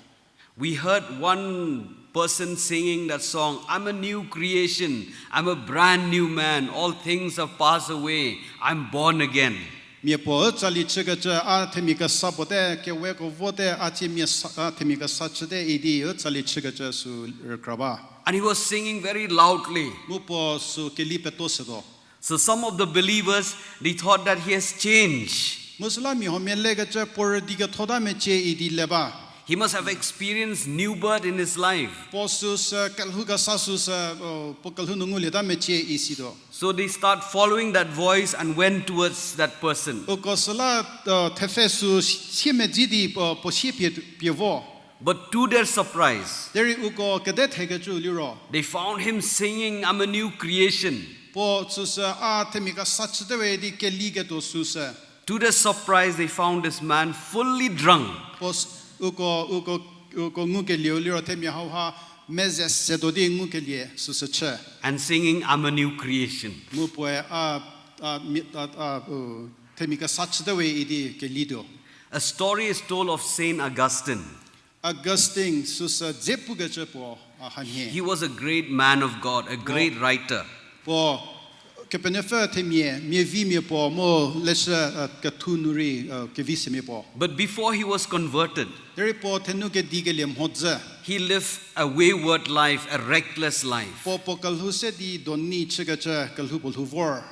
We heard one person singing that song, "I'm a new creation, I'm a brand new man, all things have passed away, I'm born again." Mia puo ütsali chükecü, a themia kesa puo te, keweko vo te, a tsie mia sa, a themia kesa chüte idi ütsali chükecü sü rükra ba. And he was singing very loudly. Mu puo sü keli peto setuo. So some of the believers, they thought that he has changed. Mu süla mia huomia lekecü puo rüdi kethota mecie idi le ba. He must have experienced new birth in his life. Puo süsü kelhou kesa süsü, uh, puo kelhou nu ngulieta mecie isituo. So they start following that voice and went towards that person. Uko süla, uh, thepfhe sü siemedzi di, uh, puo sie pie, pie vo. But to their surprise, derei uko kede thekecü liro, they found him singing, "I'm a new creation." Puo süsü a themia kesa chüte we di keliketuo süsü. To their surprise, they found this man fully drunk. Puo s-, uko, uko, uko ngukelieu liro themia hauha meze setuo di ngukelie süsü chü. And singing, "I'm a new creation." Mu puoe a, a, mi-, a, a, uh, themia kesa chüte we idi kelituo. A story is told of Saint Augustine. Augustine süsü dze pukecü puo, a, hamhie. He was a great man of God, a great writer. Puo Kepenuopfü themia, miavimia puo mu leshü, a, kethu nu rei, a, kevi semia puo. But before he was converted, derei puo thenu kedikelie mhodzü, he lived a wayward life, a reckless life. Puo puo kelhou se di doni chükecü kelhou puo lhou vor.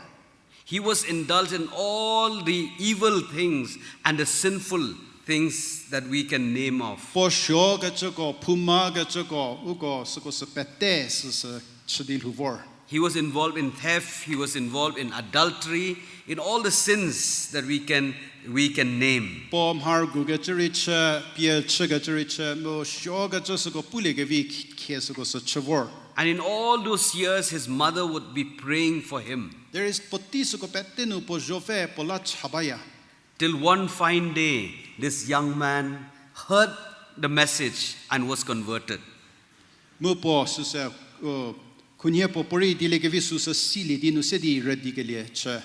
He was indulged in all the evil things and the sinful things that we can name of. Puo suokecüko, phoumakecüko, uko süko sü pete süsü chü di lhou vor. He was involved in theft, he was involved in adultery, in all the sins that we can, we can name. Puo mhargukecü rei chü, pie chükecü rei chü, mu suokecü süko puliekevi khie süko sü chü vor. And in all those years, his mother would be praying for him. Derei puotei süko pete nu puo zopfü puo la cha baya. Till one fine day, this young man heard the message and was converted. Mu puo süsü, uh, khunhie puo puorei dieliekevi süsü silie di nu se di rüdikelie chü.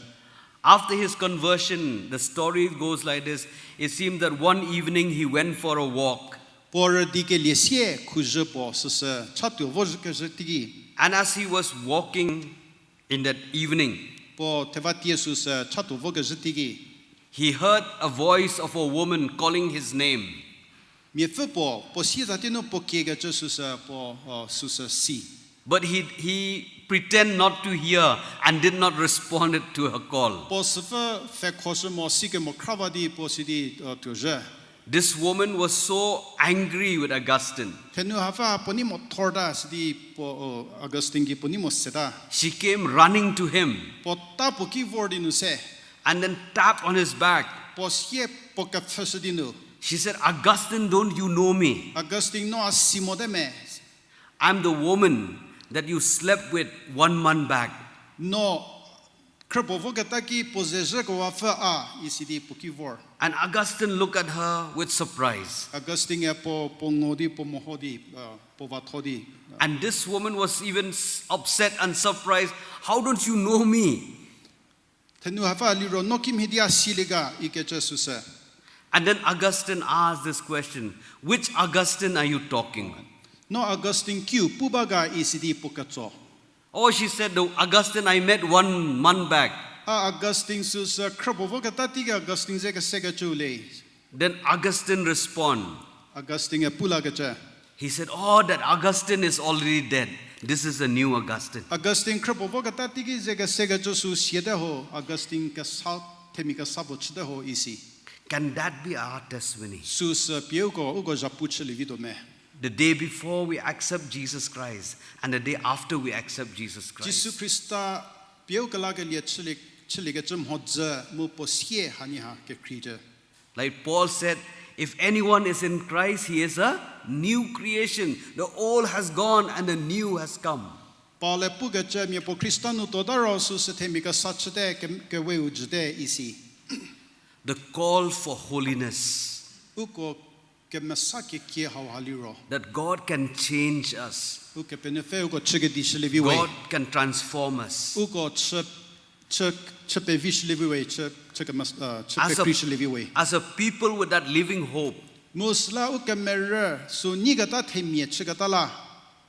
After his conversion, the story goes like this. It seems that one evening he went for a walk. Puo rüdikelie sie khuzhü puo süsü chatuo vokezhü teiki. And as he was walking in that evening, puo thevatie süsü chatuo vokezhü teiki, he heard a voice of a woman calling his name. Miapfü puo, puo sieza tie nu puo kiekecü süsü puo, uh, süsü si. But he, he pretend not to hear and did not respond to her call. Puo süpfü pfhekhoshü mo sikemo khrava di puo sidi, uh, tuozhü. This woman was so angry with Augustine. Thenu hapfü puo nei mo thorta sidi puo, uh, Augustine ki puo nei mo seta. She came running to him. Puo ta puo ki vor di nu se. And then tapped on his back. Puo sie puo kepfhüshü di nu. She said, Augustine, don't you know me? Augustine, no a si mote me? I'm the woman that you slept with one month back. No khrüpuo voketa ki puo ze zhükewa pfü a, isidi puo ki vor. And Augustine looked at her with surprise. Augustine-e puo, puo ngo di, puo meho di, uh, puo vatho di. And this woman was even s- upset and surprised. How don't you know me? Thenu hapfü liro no kimhie di a silie ga ikecü süsü. And then Augustine asked this question, which Augustine are you talking? No Augustine kiu pu ba ga isi di puo ketso. Oh, she said, the Augustine I met one month back. A Augustine süsü khrüpuo voketa teiki Augustine ze kesekecü le. Then Augustine respond. Augustine-e pu lakecü. He said, oh, that Augustine is already dead. This is a new Augustine. Augustine khrüpuo voketa teiki ze kesekecü sü siate ho, Augustine kesa, themia kesa puo chüte ho isi. Can that be our testimony? Süsü pie uko, uko zhapu chülievi tuo me? The day before we accept Jesus Christ and the day after we accept Jesus Christ. Jisu Khrista pie u kelakelie chülie, chüliekecü mhodzü mu puo sie hanie ha kekhriecü. Like Paul said, if anyone is in Christ, he is a new creation. The old has gone and the new has come. Paul-e pukecü mia puo Khrista nu tuota ro süsü themia kesa chüte, ke- keweu jüte isi. The call for holiness. Uko kemesa kekie hauha liro. That God can change us. Ukepenuopfü uko chü kedishülievi we. God can transform us. Uko chü, chü, chü pevishülievi we, chü, chü kemes- uh, chü pekrishülievi we. As a people with that living hope. Mu süla ukemerü sü nyiketa themia chüketa la.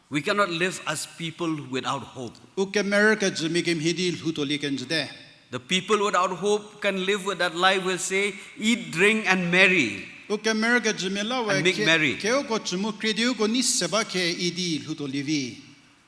We cannot live as people without hope. Ukemerü kejümia kemhie di lhoutuolie kenjüte. The people without hope can live with that life will say, eat, drink, and marry. Ukemerü kejümia la we and make merry. Ke- keuko chü mu krie di uko nei se ba khe idi lhoutuolievi.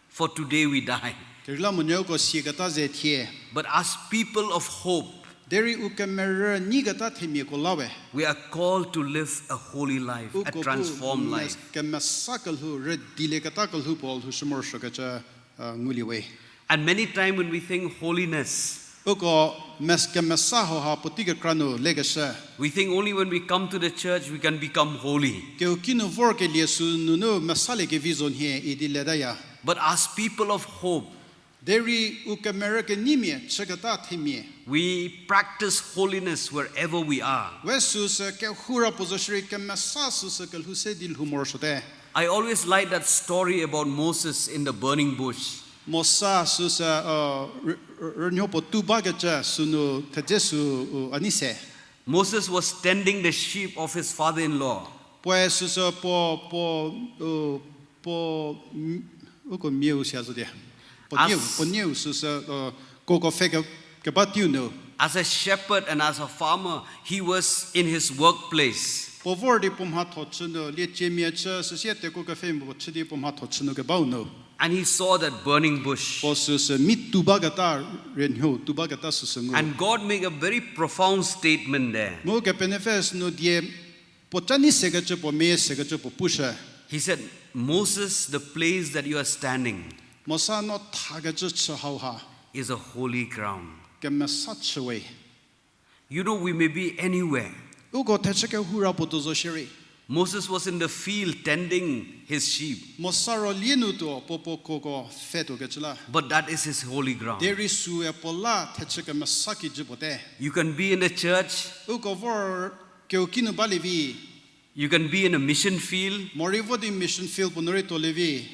For today we die. Kekreilamonyü uko siaketa ze thie. But as people of hope, derei ukemerü nyiketa themiako la we. We are called to live a holy life, a transformed life. Uko bu mes- kemesa kelhou, rüdilieketa kelhou puo lhoushü morosuokecü, uh, ngulie we. And many times when we think holiness, uko mes- kemesa hauha puotei kekra nu lekeshü. We think only when we come to the church we can become holy. Keuki nu vorkelie sü nunu mesaliekevi zo nhie idi letaya. But as people of hope, derei ukemerü keneimia chüketa themia, we practice holiness wherever we are. We süsü kehoura puo zo shierei kemesa süsü kelhou se di lhou morosuote. I always like that story about Moses in the burning bush. Mosa süsü, uh, rü- rü- rünuo puo tu bakecü sünu thedze sü, uh, a nei se. Moses was tending the sheep of his father-in-law. Puoe süsü puo, puo, uh, puo, m- uko miau sia zo die. Puo nieu, puo nieu süsü, uh, kuoko pfhe ke- keba teiu nu. As a shepherd and as a farmer, he was in his workplace. Puo vor di puo mhatho chü nu, lieciemia chü, süsie tekuo kepfhemia puo chü di puo mhatho chü nu kebau nu. And he saw that burning bush. Puo süsü mi tu baketa, rünuo tu baketa süsü ngu. And God make a very profound statement there. Mu Kepenuopfü sünu die puo ca nei sekecü puo, meyie sekecü puo pushü. He said, Moses, the place that you are standing Mosa, no thakecü chü hauha is a holy ground. Kemesa chü we. You know, we may be anywhere. Uko thechü kehoura puo tuo zo shierei. Moses was in the field tending his sheep. Mosa ro lie nu tuo, puo puo kuoko pfhe tuokecü la. But that is his holy ground. Derei süe puo la thechü kemesa kijü puo te. You can be in a church. Uko vor keuki nu balievi. You can be in a mission field. Morei vo di mission field puo nu rei tuolievi.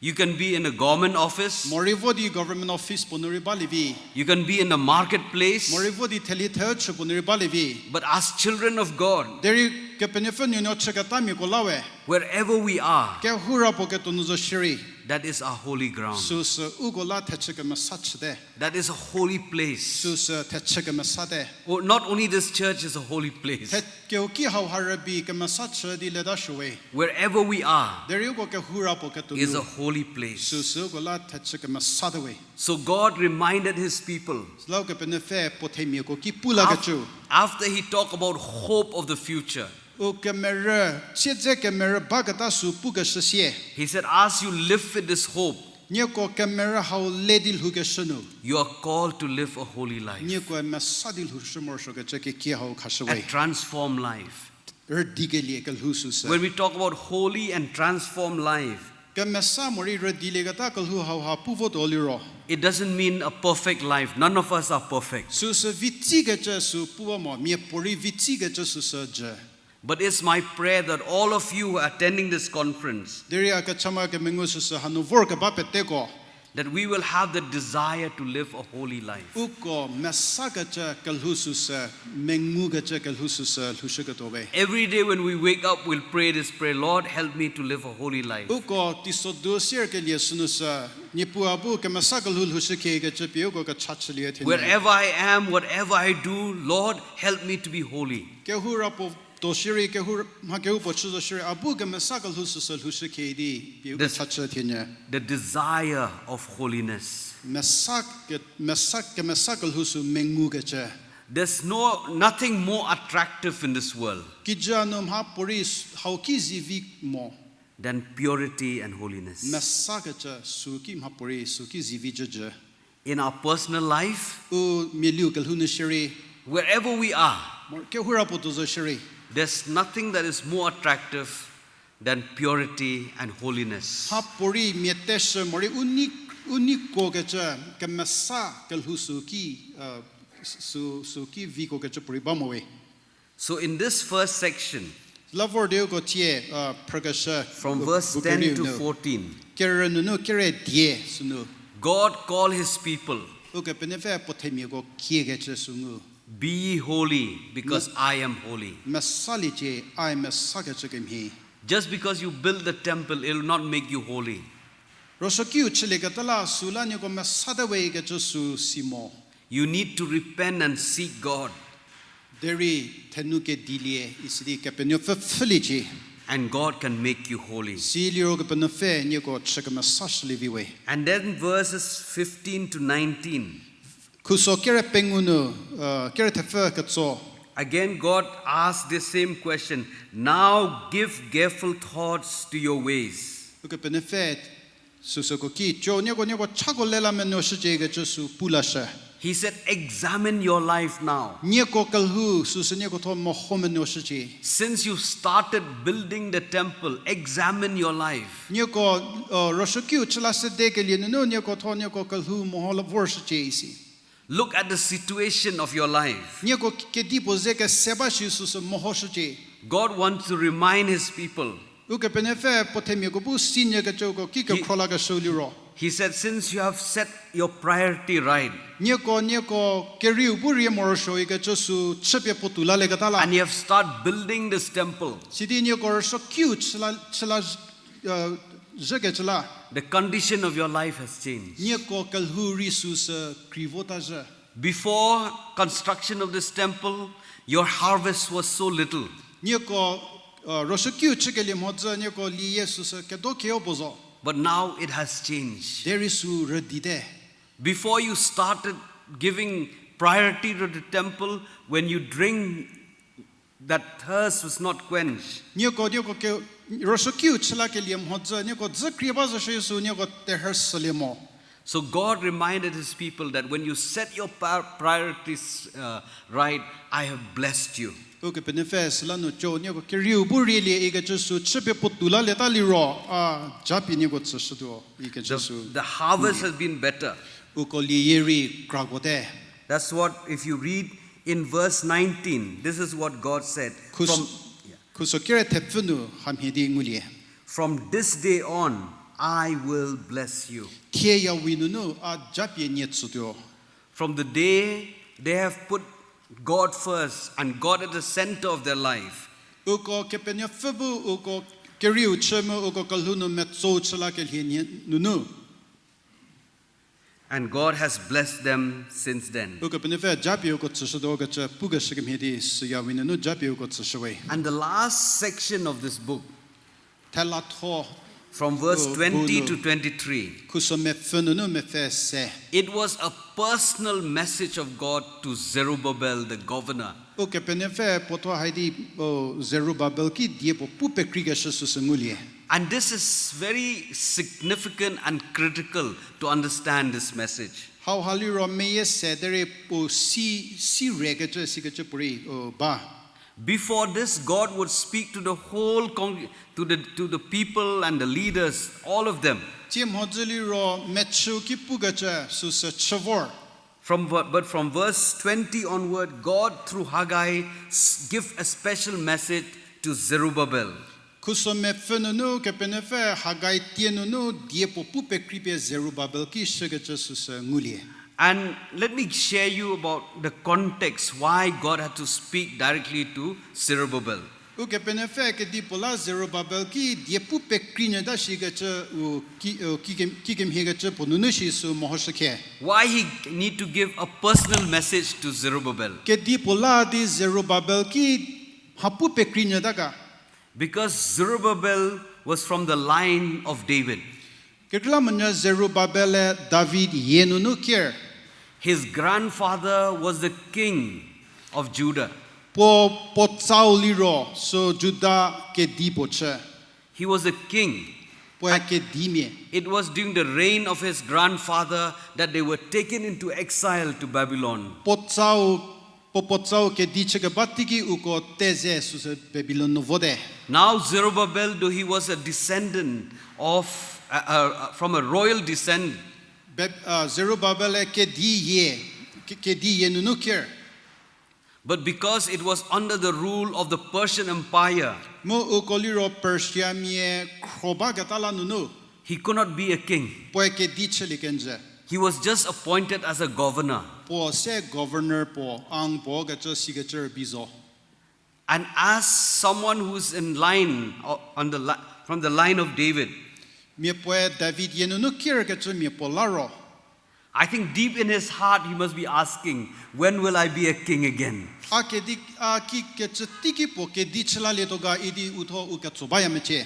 You can be in a government office. Morei vo di government office puo nu rei balievi. You can be in a marketplace. Morei vo di theli thechü puo nu rei balievi. But as children of God, derei Kepenuopfü nuonuo chüketamiako la we, wherever we are, kehoura puo ketuo nu zo shierei, that is our holy ground. Süsü uko la thechü kemesa chüte. That is a holy place. Süsü thechü kemesa te. Oh, not only this church is a holy place. The- keuki hauha rübei kemesa chü di leta shü we. Wherever we are, derei uko kehoura puo ketuo nu, is a holy place. Süsü uko la thechü kemesa te we. So God reminded his people. Süla Kepenuopfü puo themiako ki pu lakecü. Af- after he talked about hope of the future, ukemerü, siedze kemerü baketa sü pukeshü sie, he said, as you live with this hope, nieko kemerü hau le di lhoukeshü nu, you are called to live a holy life. Nieko mesa di lhoushü morosuokecü kekie hau khashü we. A transformed life. Rüdikelie kelhou süsü. When we talk about holy and transformed life, Kemesa morei rüdilieketa kelhou hauha pu votuo liro, it doesn't mean a perfect life. None of us are perfect. Süsü vitsikecü sü pu ba mo, miapuorei vitsikecü süsü jü. But it's my prayer that all of you who are attending this conference, derei a kechama kemengu süsü hanu vorkeba peteko, that we will have the desire to live a holy life. Uko mesakecü kelhou süsü, mengukecü kelhou süsü lhoushüketuo we. Every day when we wake up, we'll pray this prayer, Lord, help me to live a holy life. Uko teisodu sierkelie sünu sü, Niepuu a bu kemesa kelhou lhoushükiekecü pie uko kecha chülie thenie. Wherever I am, whatever I do, Lord, help me to be holy. Kehou ra puo to shierei, kehou, mha kehoupuo chü zo shierei, a bu kemesa kelhou süsü lhoushükie di pie uko kecha chü thenie. The desire of holiness. Mesa ke-, mesa, kemesa kelhou sü mengukecü. There's no, nothing more attractive in this world, kijü nu mhapuorei s-, hau ki zivi mo, than purity and holiness. Mesakecü sü ki mhapuorei sü ki zivi jüjü. In our personal life, u mialiu kelhou nu shierei, wherever we are, mo kehou ra puo tuo zo shierei, there's nothing that is more attractive than purity and holiness. Mhapuorei mia teshü morei u nei, u neikuokecü kemesa kelhou sü ki, uh, sü, sü ki vikuokecü puorei ba mo we. So in this first section, la vor di uko tie, uh, phrükeshü, from verse ten to fourteen, kerü nunu kere die sünu, God called his people, Ukepenuopfü puo themiako kiekecü sü ngu, Be ye holy, because I am holy. Mesaliecie, a mesakecü kemhie. Just because you build the temple, it will not make you holy. Rüsuokiu chülieketa la süla nieko mesate we ikecü sü si mo. You need to repent and seek God. Derei thenu kedilie isidi Kepenuopfü pfhüliecie, and God can make you holy. Siliro Kepenuopfü nieko chü kemesashülie vi we. And then verses fifteen to nineteen. Khuso kere pengou nu, uh, kere thepfü ketso. Again, God asked the same question. Now give careful thoughts to your ways. Ukepenuopfü süsüko ki, co nieko, nieko chako lela menuoshücie ikecü sü pu lashü. He said, Examine your life now. Nieko kelhou süsü nieko thuo meho menuoshücie. Since you started building the temple, examine your life. Nieko, uh, rüsuokiu chü la sedekelie nunu nieko thuo nieko kelhou meho la vorshücie isi. Look at the situation of your life. Nieko kedipuo ze kese ba shi süsü mehoshücie. God wants to remind his people. Ukepenuopfü puo themiako bu sinyükecüko ki kekhro lakeshü liro, he said, Since you have set your priority right, nieko, nieko kerieu bu rie morosuo ikecü sü chüpie puotou lalieketa la, and you have started building this temple, sidi nieko rüsuokiu chü la, chü la, uh, zhükecü la, the condition of your life has changed. Nieko kelhou rei süsü krei vota zhü. Before construction of this temple, your harvest was so little. Nieko, uh, rüsuokiu chükelie mhodzü nieko lieyie süsü kedo keo puo zo. But now it has changed. Derei sü rüdite. Before you started giving priority to the temple, when you drink, that thirst was not quenched. Nieko, nieko ke, rüsuokiu chü lakelie mhodzü nieko dzü krie ba zo shie sü nieko terhü sülie mo. So God reminded his people that when you set your par-, priorities, uh, right, I have blessed you. Ukepenuopfü süla nu co nieko kerieu bu rielie ikecü sü chüpie puotou lalieta liro, a, japie nieko tsüshütuo ikecü sü. The, the harvest has been better. Uko lieyie rei krakuote. That's what, if you read in verse nineteen, this is what God said. Khuso kere thepfü nu hamhie di ngulie. From this day on, I will bless you. Thie yawi nunu a japie nie tsütuo. From the day they have put God first and God at the center of their life. Uko Kepenuopfü bu uko kerieu chü mu uko kelhou nu metsou chü lakelie nie nunu. And God has blessed them since then. Ukepenuopfü japie uko tsüshütuo kecü pukeshü kemhie di süyawi nunu japie uko tsüshüwe. And the last section of this book, thelatho, from verse twenty to twenty-three, khuso mepfü nunu mepfü se. It was a personal message of God to Zerubbabel, the governor. Ukepenuopfü puotho hai di, o, Zerubabel ki die puo pu pekreikeshü süsü ngulie. And this is very significant and critical to understand this message. Hauha liro meyie se derei puo si, si rekecü, sikecü puorei, o, ba. Before this, God would speak to the whole con- to the to the people and the leaders, all of them. Tsie mhodzü liro mechü ki pukecü süsü chü vor. From ver- but from verse twenty onward, God through Haggai s- give a special message to Zerubbabel. Khuso mepfü nunu Kepenuopfü Haggai tie nunu die puo pu pekripie Zerubbabel ki shükecü süsü ngulie. And let me share you about the context why God had to speak directly to Zerubbabel. Ukepenuopfü kedipuo la Zerubbabel ki die pu pekrinyü ta shikecü u ki, u ki kem- ki kemhiekecü puo nunu shi sü mehoshükhe. Why he need to give a personal message to Zerubbabel? Kedipuo la di Zerubbabel ki mha pu pekrinyü ta ga? Because Zerubbabel was from the line of David. Kekreilamonyü Zerubbabel-e David yie nunu ker. His grandfather was the king of Judah. Puo puotsau liro sü Juda kedi puo chü. He was a king. Puoe kedimia. It was during the reign of his grandfather that they were taken into exile to Babylon. Puotsau, puo puotsau kedi chükeba teiki uko teze süsü Babilon nu vote. Now Zerubbabel, though he was a descendant of, uh, uh, from a royal descent, Zerubbabel-e kedi yie, ke- kedi yie nunu ker. But because it was under the rule of the Persian Empire, mu uko liro Persiamia khro baketa la nunu, he could not be a king. Puoe kedi chülie kenjü. He was just appointed as a governor. Puo se governor puo, ang puo kecü sikecü rübei zo. And as someone who's in line, uh, on the li- from the line of David, mia puoe David yie nunu kerkecü mia puo la ro, I think deep in his heart he must be asking, when will I be a king again? A kedi, a kikecü teiki puo kedi chülalietuo ga idi uthuo u ketso baya mecie.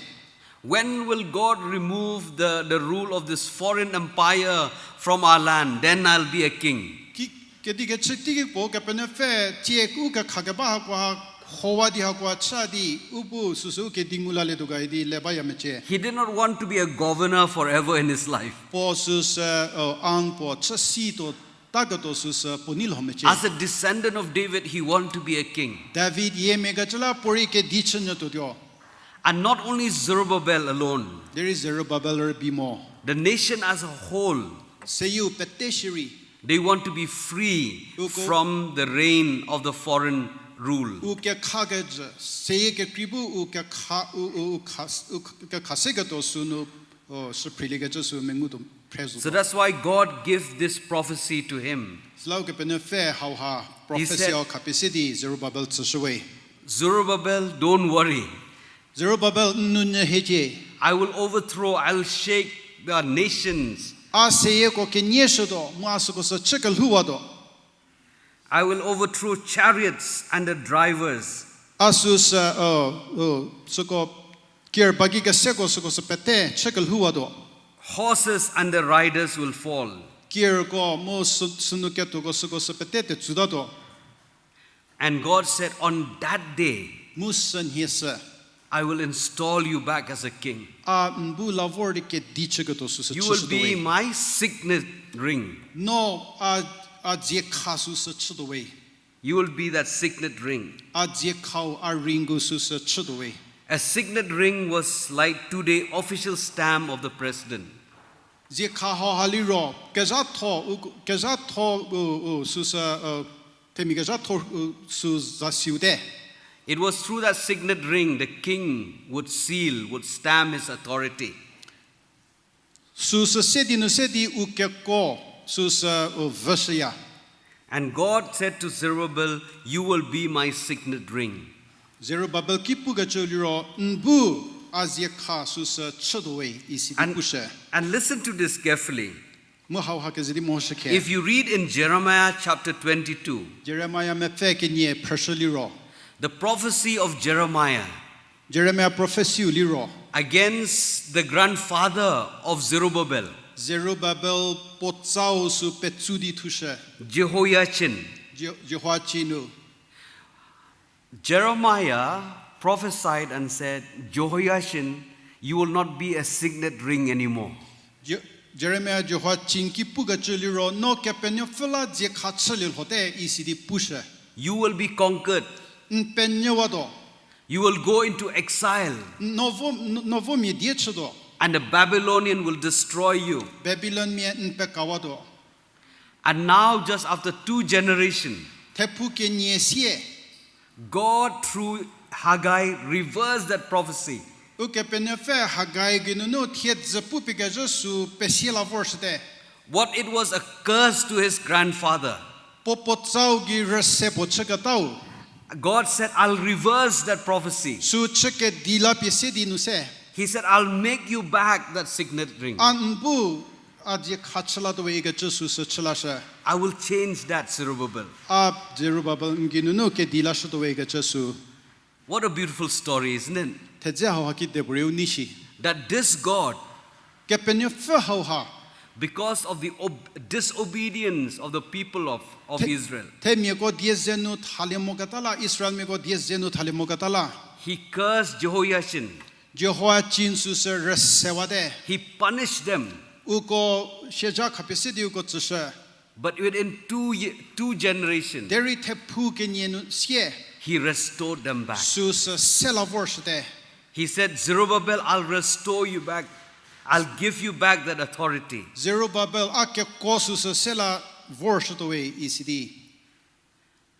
When will God remove the, the rule of this foreign empire from our land? Then I'll be a king. Ki, kedi kechü teiki puo Kepenuopfü tie u kekhakeba hakoha, howa di hakoha chü di u bu süsü u kedi ngu lalietuo ga idi le baya mecie. He did not want to be a governor forever in his life. Puo süsü, ang puo chü si tuo taketuo süsü puo nei lho mecie. As a descendant of David, he want to be a king. David yiemia kecü la puorei kedi chünyü tuotuo. And not only Zerubbabel alone. Derei Zerubbabel rübei mo. The nation as a whole, seyieu pete shierei, they want to be free from the reign of the foreign rule. U kekha kejü, seyie kekrei bu u kekha, u, u, u kha, u kekha seketuo sünu, o, süphrilie kecü sü mengu tuo phre zo. So that's why God gives this prophecy to him. Süla Ukepenuopfü hauha prophecy-u khapie se di Zerubbabel tsüshü we. Zerubbabel, don't worry. Zerubbabel, n nou nyü hiecie. I will overthrow, I will shake the nations. A seyieko kenie shütuo, mu a süko sü chü kelhouwatuo. I will overthrow chariots and the drivers. A süsü, süko, ker bagi keseko süko sü pete chü kelhouwatuo. Horses and the riders will fall. Kerko mu sü- sünu ketuoko süko sü pete tetsutatuo. And God said, on that day, mu sünhie sü, I will install you back as a king. A n bu la vor di kedi chüketuo süsü chüshütuo we. You will be my signet ring. No, a, a dziekha süsü chütuo we. You will be that signet ring. A dziekhau a ring-u süsü chütuo we. A signet ring was like today official stamp of the president. Dziekha hauha liro kezhatho, u, kezhatho, u, u, süsü, themia kezhatho, u, sü zasiute. It was through that signet ring the king would seal, would stamp his authority. Süsü se di nu se di u keko süsü u vüshüya. And God said to Zerubbabel, you will be my signet ring. Zerubbabel ki pukecü liro n bu a dziekha süsü chütuo we isi di pushü. And listen to this carefully. Mu hauha kezü di mehoshükhe. If you read in Jeremiah chapter twenty-two, Jeremia mepfü kenie phrüshü liro, the prophecy of Jeremiah, Jeremia prophecy-u liro, against the grandfather of Zerubbabel, Zerubbabel puotsau sü petsu di thushü. Jehoiachin. Je- Jehoiachin-u. Jeremiah prophesied and said, Jehoiachin, you will not be a signet ring anymore. Je- Jeremia Jehoiachin ki pukecü liro no Kepenuopfü la dziekha chülie lhote isi di pushü. You will be conquered. N penyüwatuo. You will go into exile. No vo, n-, no vomia die chütuo. And the Babylonian will destroy you. Babilonmia n pekawatuo. And now, just after two generation, Thephu kenie sie, God through Haggai reversed that prophecy. Ukepenuopfü Haggai geinunu thiedzü pupie kezhü sü pesie la vorshüte. What it was a curse to his grandfather. Puo puotsau gei rüse puo chüketau. God said, I'll reverse that prophecy. Sü chü kedi la pie se di nu se. He said, I'll make you back that signet ring. A n bu a dzie kha chü latuo we ikecü süsü chü lashü. I will change that, Zerubbabel. A Zerubabel n geinunu kedi lashütuo we ikecü sü. What a beautiful story, isn't it? Thedze hauha kidepuorei u nei shi. That this God, Kepenuopfü hauha, because of the ob-, disobedience of the people of, of Israel, themiako die ze nu thalie moketa la, Israelmiako die ze nu thalie moketa la, he cursed Jehoiachin. Jehoiachin süsü rüsewate. He punished them. Uko siezha khapie se di uko tsüshü. But within two ye-, two generation, derei thephu kenie nu sie, he restored them back. Süsü se la vorshüte. He said, Zerubbabel, I'll restore you back. I'll give you back that authority. Zerubabel, a kekuo süsü se la vorshütuo we isi di.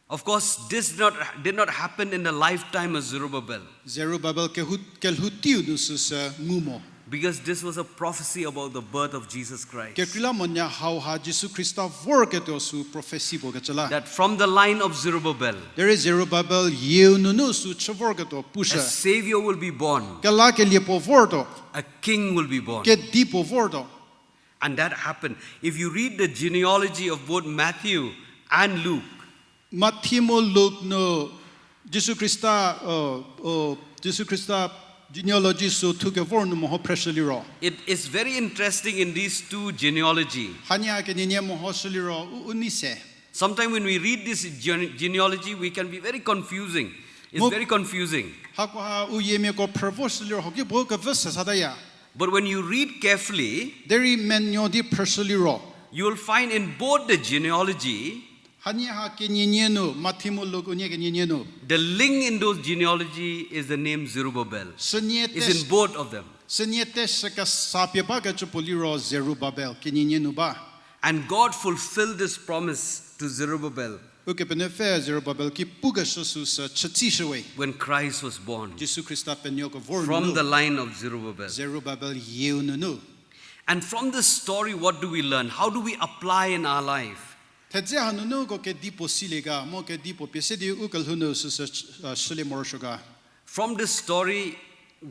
Of course, this did not, did not happen in the lifetime of Zerubbabel. Zerubabel kehu-, kelhou teiu nu süsü ngu mo. Because this was a prophecy about the birth of Jesus Christ. Kekreilamonyü hauha Jisu Khrista vorketuo sü prophecy puo kecü la. That from the line of Zerubbabel, derei Zerubabel yieu nunu sü chü vorketuo pushü. A Savior will be born. Kelakelie puo vortuo. A king will be born. Kedi puo vortuo. And that happened. If you read the genealogy of both Matthew and Luke, Mathi mu Luk nu Jisu Khrista, uh, uh, Jisu Khrista genealogy sü thukevor nu meho phreshü liro, it is very interesting in these two genealogy. Hanie kenienie mehoshü liro u, u nei se. Sometimes when we read this gene-, genealogy, we can be very confusing. It's very confusing. Hakoha u yiemiako phrü voshü liro hoki bo kevü se sataya. But when you read carefully, derei menuo di phrüshü liro, you will find in both the genealogy, hanie ha kenienie nu, Mathi mu Luk unie kenienie nu, the link in those genealogy is the name Zerubbabel. Is in both of them. Sünie te shükesa pie bakecü puo liro Zerubabel kenienie nu ba. And God fulfilled this promise to Zerubbabel. Ukepenuopfü Zerubabel ki pukeshü süsü chütsishüwe. When Christ was born. Jisu Khrista penuo kevor nu. From the line of Zerubbabel. Zerubabel yieu nunu. And from this story, what do we learn? How do we apply in our life? Thedze hanunu ko kedipuo silie ga, mo kedipuo pie se di u kelhou nu süsü, uh, shülie morosuo ga. From this story,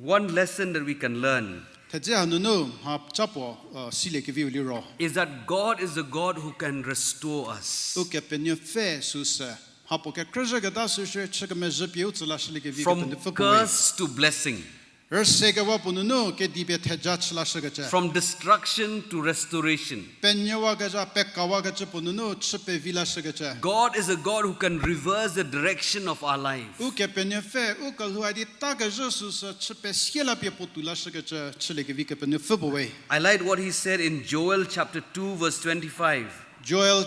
one lesson that we can learn, thedze hanunu mha cha puo, uh, siliekeviu liro, is that God is a God who can restore us. Ukepenuopfü süsü mha puo kekrüzhüketa süsü chü kemezhü pie u tsü lashüliekevi Kepenuopfü puo we. From curse to blessing. Rüsekewa puo nunu kedi pie theja chü lashükecü. From destruction to restoration. Penyüwakezha pekawakecü puo nunu chü pevi lashükecü. God is a God who can reverse the direction of our life. Ukepenuopfü u kelhou a di takezhü süsü chü pesie la pie puotou lashükecü chüliekevi Kepenuopfü puo we. I like what he said in Joel chapter two verse twenty-five. Joel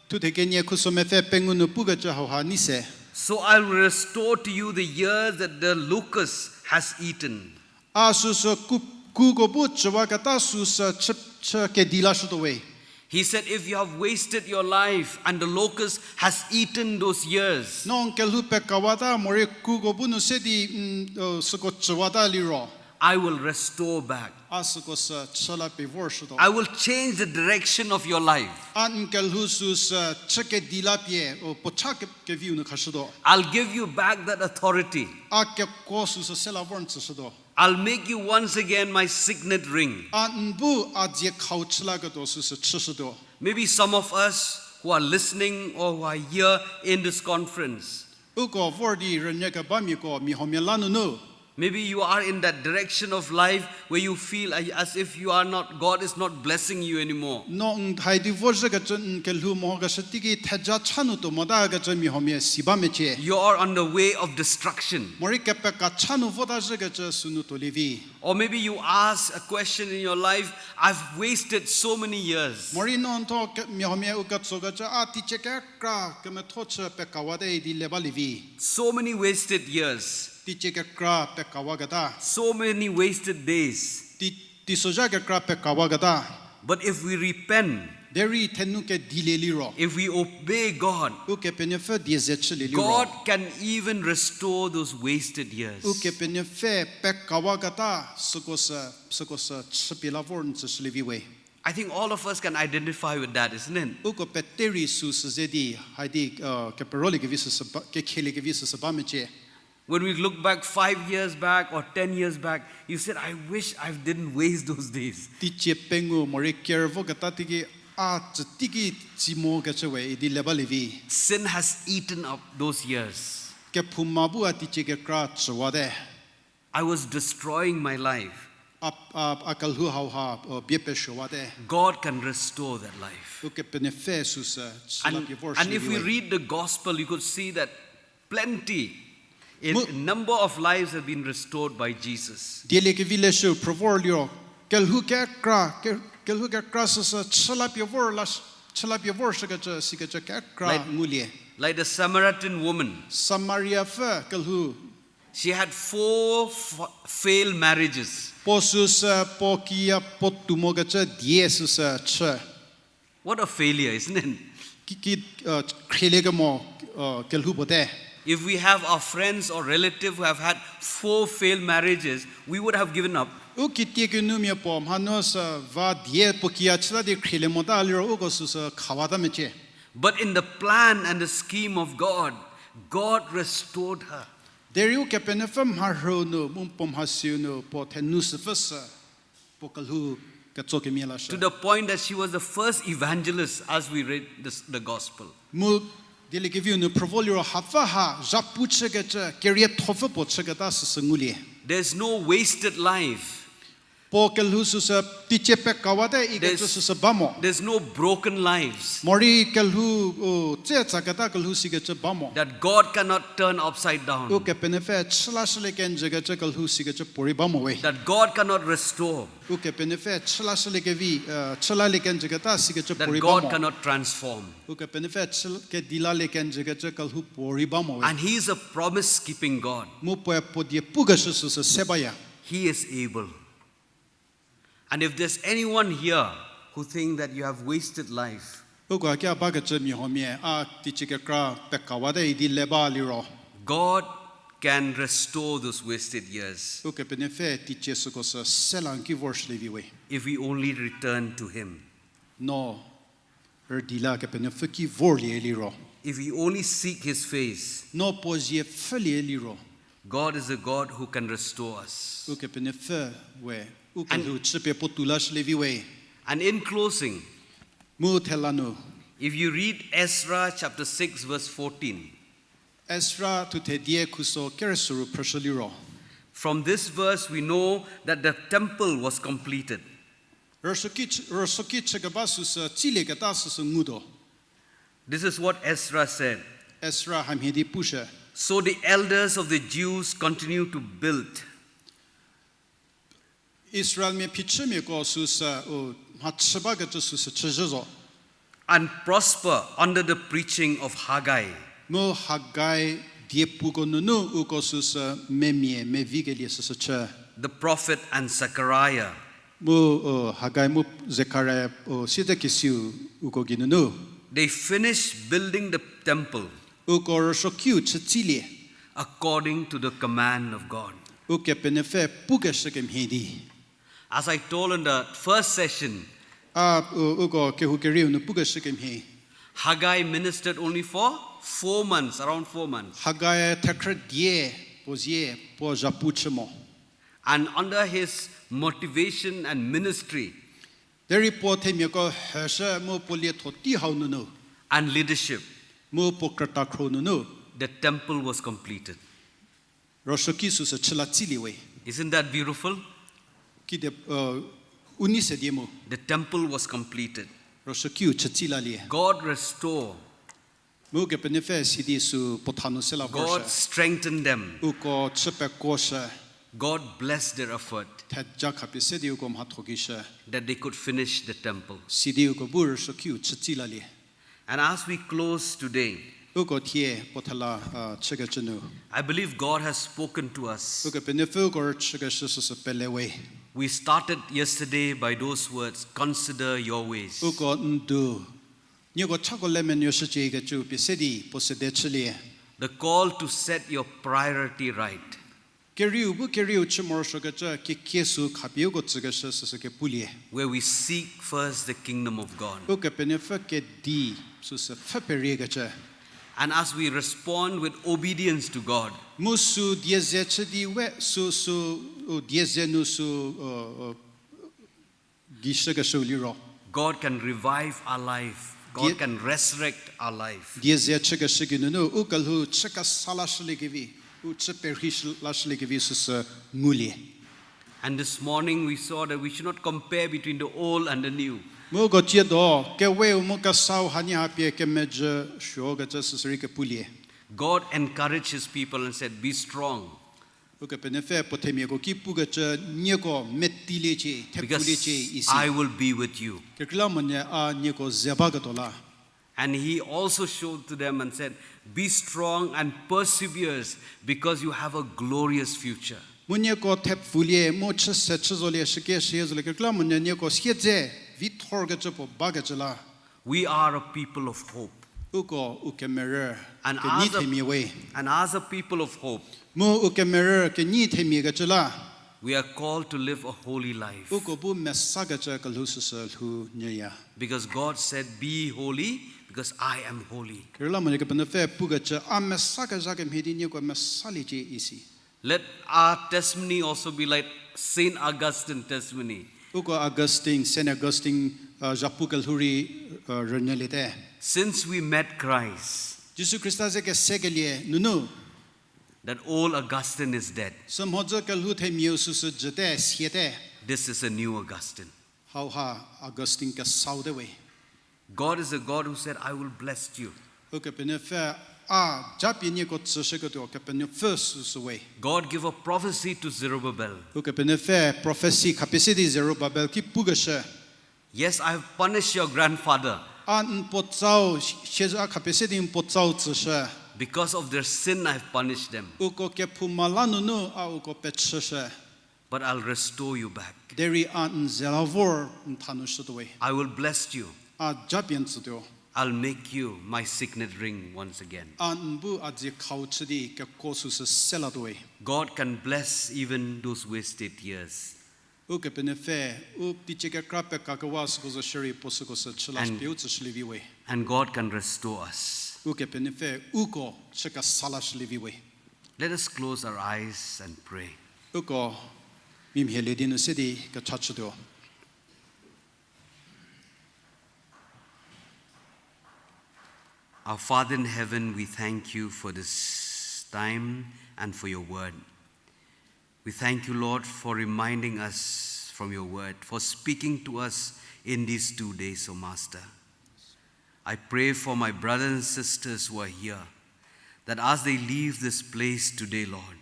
thuthe kenie khuso mepfü pengou nu pukecü hauha nei se. So I will restore to you the years that the locust has eaten. A süsü ku, kuko bu chüwaketa süsü chü, chü kedi lashütuo we. He said, if you have wasted your life and the locust has eaten those years, no n kelhou pekawata morei kuko bu nu se di, mm, uh, süko chüwata liro, I will restore back. A süko sü chü la pie vorshütuo. I will change the direction of your life. A n kelhou süsü chü kedi la pie, uh, puo cha ke, keviu nu khashütuo. I'll give you back that authority. A kekuo süsü se la vor n tsüshütuo. I'll make you once again my signet ring. A n bu a dzie khau chü laketuo süsü chüshütuo. Maybe some of us who are listening or who are here in this conference, uko vor di rünyü kebamiako mia huomia la nunu, Maybe you are in that direction of life where you feel as if you are not, God is not blessing you anymore. No n hai di vozhükecü n kelhou mokeshü teiki theja cha nu tuo motakecü mia huomia si ba mecie. You are on the way of destruction. Morei kepeka cha nu vota zhükecü sünu tuolie vi. Or maybe you ask a question in your life, I've wasted so many years. Morei no n thuo mia huomia u ketsokecü a teicie kekra kemetho chü pekawate idi le balie vi. So many wasted years. Teicie kekra pekawaketa. So many wasted days. Tei, teisozha kekra pekawaketa. But if we repent, derei thenu kedilie liro, if we obey God, Ukepenuopfü die ze chülie liro, God can even restore those wasted years. Ukepenuopfü pekawaketa süko sü, süko sü chüpie la vor n tsüshülie vi we. I think all of us can identify with that, isn't it? Uko pete rei süsü ze di, haidi, keperoliekevi süsü ba, kekhieliekevi süsü ba mecie. When we look back five years back or ten years back, you said, I wish I didn't waste those days. Teicie pengou morei kervoketa teiki a tsü teiki tsi mokecü we idi le balie vi. Sin has eaten up those years. Kephouma bu a teicie kekra chüwate. I was destroying my life. A, a, a kelhou hauha bie pesuowate. God can restore that life. Ukepenuopfü süsü chüla pie vor shülie vi we. And if we read the gospel, you could see that plenty, a number of lives have been restored by Jesus. Dieliekevi leshü phrü vor liro, kelhou kekra, ke, kelhou kekra süsü chüla pie vor la, chüla pie vorshükecü sikecü kekra ngulie. Like the Samaritan woman. Samariapfü kelhou. She had four f-, failed marriages. Puo süsü puo kiya puo tou mokecü die süsü chü. What a failure, isn't it? Ki, ki, khrieliekemo kelhou puo te. If we have our friends or relative who have had four failed marriages, we would have given up. U kitiekinumia puo mhanu sü va die puo kiya chüta di khrielie mota liro uko süsü khawata mecie. But in the plan and the scheme of God, God restored her. Derei Ukepenuopfü mharhüu nu, mu puo mhasiu nu, puo thenu süpfü sü, puo kelhou ketso kemia lashü. To the point that she was the first evangelist as we read this, the gospel. Mu Dieliekeviu nu phrü vo liro hapfü ha zhapu chükecü, keriethopfü puo chüketa süsü ngulie. There's no wasted life. Puo kelhou süsü teicie pekawate ikecü süsü ba mo. There's no broken lives. Morei kelhou, u, tse tsaketa kelhou sikecü ba mo. That God cannot turn upside down. Ukepenuopfü chülashülie kenjükecü kelhou sikecü puorei ba mo we. That God cannot restore. Ukepenuopfü chülashüliekevi, chülalie kenjüketa sikecü puorei ba mo. That God cannot transform. Ukepenuopfü chü, kedilalie kenjükecü kelhou puorei ba mo we. And He is a promise-keeping God. Mu puoe puo die pukeshü süsü se baya. He is able. And if there's anyone here who think that you have wasted life, uko a ki a bakecümia huomia a teicie kekra pekawate idi le ba liro, God can restore those wasted years. Ukepenuopfü teicie süko sü sela n ki vorshülie vi we. If we only return to Him. No rüdi la Kepenuopfü ki vorlie liro. If we only seek His face. No puo zie pfhülie liro. God is a God who can restore us. Ukepenuopfü we, u kelhou chüpie puo tou lashülie vi we. And in closing, mu thela nu, if you read Ezra chapter six verse fourteen, Ezra thuthe die khuso kerüsüru phrüshü liro, from this verse we know that the temple was completed. Rüsuoki chü, rüsuoki chükeba süsü tsilieketa süsü ngutuo. This is what Ezra said. Ezra hamhie di pushü. So the elders of the Jews continued to build. Israelmia phichümiako süsü, u, mhachü bakecü süsü chüzhü zo. And prosper under the preaching of Haggai. Mu Haggai diepuko nunu uko süsü memia mevikelie süsü chü. The prophet and Zechariah. Mu, u, Haggai mu Zekaria, u, siedzekesiu uko geinunu, they finished building the temple. Uko rüsuokiu chütsilie. According to the command of God. Ukepenuopfü pukeshü kemhie di. As I told in the first session, a, u, uko kehou kerieu nu pukeshü kemhie, Haggai ministered only for four months, around four months. Haggai thekhrü die puo zie puo zhapu chü mo. And under his motivation and ministry, derei puo themiako hüshü mu puo lietho tei hau nunu, and leadership, mu puo krüta khro nunu, the temple was completed. Rüsuoki süsü chü la tsilie we. Isn't that beautiful? Kide, uh, u nei se die mu. The temple was completed. Rüsuokiu chü tsi lalie. God restore. Mu Kepenuopfü sidi sü puotha nu se la vor God strengthened them. Uko chü pekuoshü. God blessed their effort. Theja khapie se di uko mhatho ki shü. That they could finish the temple. Sidi uko bu rüsuokiu chü tsi lalie. And as we close today, uko thie puo thela, uh, chükecü nu, I believe God has spoken to us. Ukepenuopfü uko rüchükeshü süsü pele we. We started yesterday by those words, "Consider your ways." Uko ndu, nieko chako le menuoshücie kecü pie se di puo sede chülie. The call to set your priority right. Kerieu bu kerieu chü morosuokecü kekie sü khapie uko tsükeshü süsü kepulie. Where we seek first the kingdom of God. Ukepenuopfü kedi süsü pfhü periekecü. And as we respond with obedience to God, mu sü die ze chü di we, sü, sü, u, die ze nu sü, uh, uh, gei shükeshüu liro, God can revive our life. God can resurrect our life. Die ze chükeshü geinunu u kelhou chü kesa lashüliekevi, u chü perhi lashüliekevi süsü ngulie. And this morning we saw that we should not compare between the old and the new. Mu uko tsiedo keweu mu kesau hanie ha pie kemejü suokecü süsü rei kepulie. God encouraged his people and said, "Be strong." Ukepenuopfü puo themiako ki pukecü, nieko metiliecie, thepfuliecie isi. Because I will be with you. Kekreilamonyü a nieko ze baketuo la. And he also showed to them and said, "Be strong and persevere, because you have a glorious future." Mu nieko thepfulie mu chüse chü zolie, shüke shüye zolie, kekreilamonyü nieko siedze vithorkecü puo bakecü la. We are a people of hope. Uko u kemerü, kenyi themia we. And as a people of hope, mu u kemerü kenyi themiakecü la, we are called to live a holy life. Uko bu mesakecü kelhou süsü lhou nyüya. Because God said, "Be holy, because I am holy." Kekreilamonyü Kepenuopfü pukecü, a mesakezha kemhie di nieko mesaliecie isi. Let our testimony also be like Saint Augustine testimony. Uko Augustine, Saint Augustine, uh, zhapu kelhou rei, uh, rünyüliete. Since we met Christ, Jisu Khrista ze kesekelie nunu, that old Augustine is dead. Sümhodzü kelhou themiau süsü jüte, siate. This is a new Augustine. Hauha Augustine kesaute we. God is a God who said, "I will bless you." Ukepenuopfü a japie nieko tsüshüketuo Kepenuopfü süsü we. God gave a prophecy to Zerubbabel. Ukepenuopfü prophecy khapie se di Zerubabel ki pukeshü. Yes, I have punished your grandfather. A n puotsau, sie a khapie se di n puotsau tsüshü. Because of their sin, I have punished them. Uko kephouma la nunu a uko pechüshü. But I'll restore you back. Derei a n ze la vor n tha nu shütuo we. I will bless you. A japie n tsütuo. I'll make you my signet ring once again. A n bu a dzie khau chü di kekuo süsü se latuo we. God can bless even those wasted years. Ukepenuopfü, u teicie kekra pekakewa süko zo shierei puo süko sü chü la pie u tsüshülievi we. And God can restore us. Ukepenuopfü uko chü kesa lashülievi we. Let us close our eyes and pray. Uko mimhielie di nu se di kecha chütuo. Our Father in heaven, we thank you for this time and for your word. We thank you, Lord, for reminding us from your word, for speaking to us in these two days, O Master. I pray for my brothers and sisters who are here, that as they leave this place today, Lord,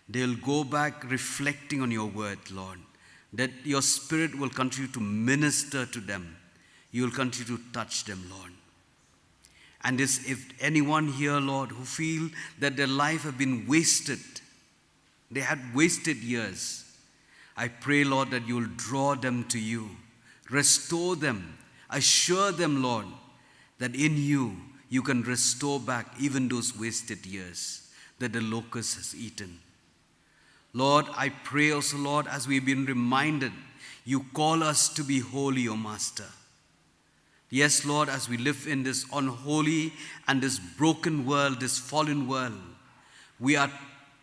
they'll go back reflecting on your word, Lord, that your spirit will continue to minister to them. You will continue to touch them, Lord. And this, if anyone here, Lord, who feel that their life have been wasted, they had wasted years, I pray, Lord, that you will draw them to you, restore them, assure them, Lord, that in you, you can restore back even those wasted years that the locust has eaten. Lord, I pray also, Lord, as we've been reminded, you call us to be holy, O Master. Yes, Lord, as we live in this unholy and this broken world, this fallen world, we are,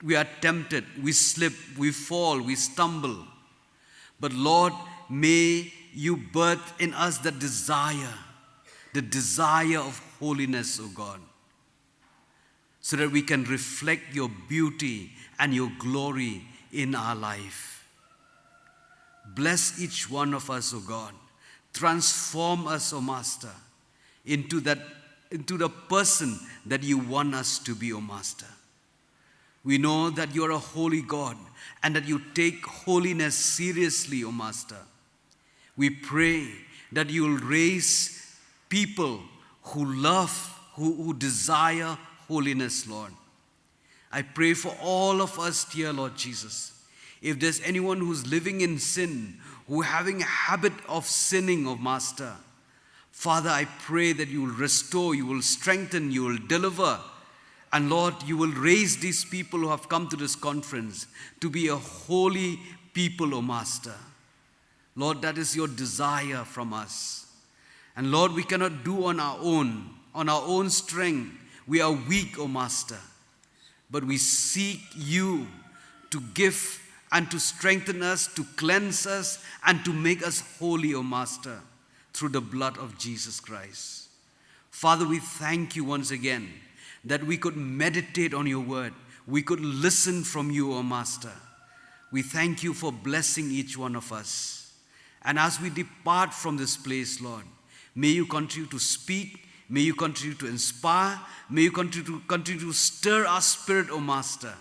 we are tempted, we slip, we fall, we stumble. But Lord, may you birth in us the desire, the desire of holiness, O God. so that we can reflect your beauty and your glory in our life. Bless each one of us, O God. Transform us, O Master, into that, into the person that you want us to be, O Master. We know that you are a holy God and that you take holiness seriously, O Master. We pray that you will raise people who love, who, who desire holiness, Lord. I pray for all of us, dear Lord Jesus. If there's anyone who's living in sin, who having a habit of sinning, O Master, Father, I pray that you will restore, you will strengthen, you will deliver. And Lord, you will raise these people who have come to this conference to be a holy people, O Master. Lord, that is your desire from us. And Lord, we cannot do on our own, on our own strength. We are weak, O Master. But we seek you to give and to strengthen us, to cleanse us, and to make us holy, O Master, through the blood of Jesus Christ. Father, we thank you once again that we could meditate on your word. We could listen from you, O Master. We thank you for blessing each one of us. And as we depart from this place, Lord, may you continue to speak, may you continue to inspire, may you continue to, continue to stir our spirit, O Master,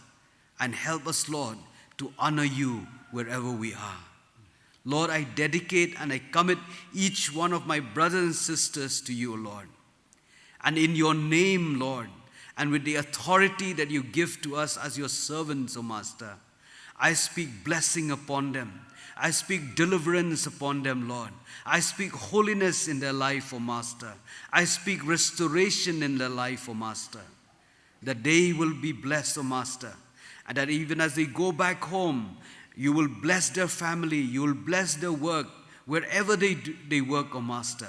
and help us, Lord, to honor you wherever we are. Lord, I dedicate and I commit each one of my brothers and sisters to you, Lord. And in your name, Lord, and with the authority that you give to us as your servants, O Master, I speak blessing upon them. I speak deliverance upon them, Lord. I speak holiness in their life, O Master. I speak restoration in their life, O Master. That they will be blessed, O Master. And that even as they go back home, you will bless their family, you will bless their work, wherever they, do, they work, O Master.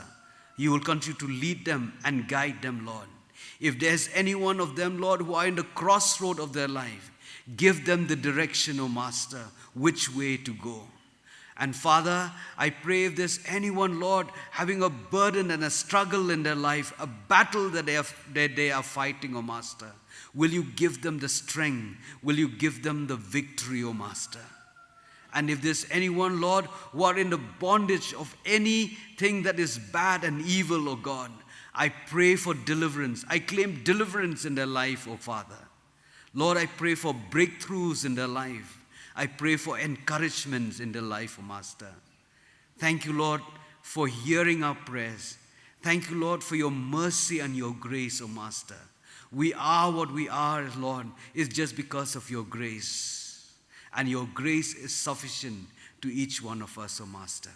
You will continue to lead them and guide them, Lord. If there's any one of them, Lord, who are in the crossroad of their life, give them the direction, O Master, which way to go. And Father, I pray if there's anyone, Lord, having a burden and a struggle in their life, a battle that they are, that they are fighting, O Master, will you give them the strength? Will you give them the victory, O Master? And if there's anyone, Lord, who are in the bondage of anything that is bad and evil, O God, I pray for deliverance. I claim deliverance in their life, O Father. Lord, I pray for breakthroughs in their life. I pray for encouragements in their life, O Master. Thank you, Lord, for hearing our prayers. Thank you, Lord, for your mercy and your grace, O Master. We are what we are, Lord, is just because of your grace. And your grace is sufficient to each one of us, O Master.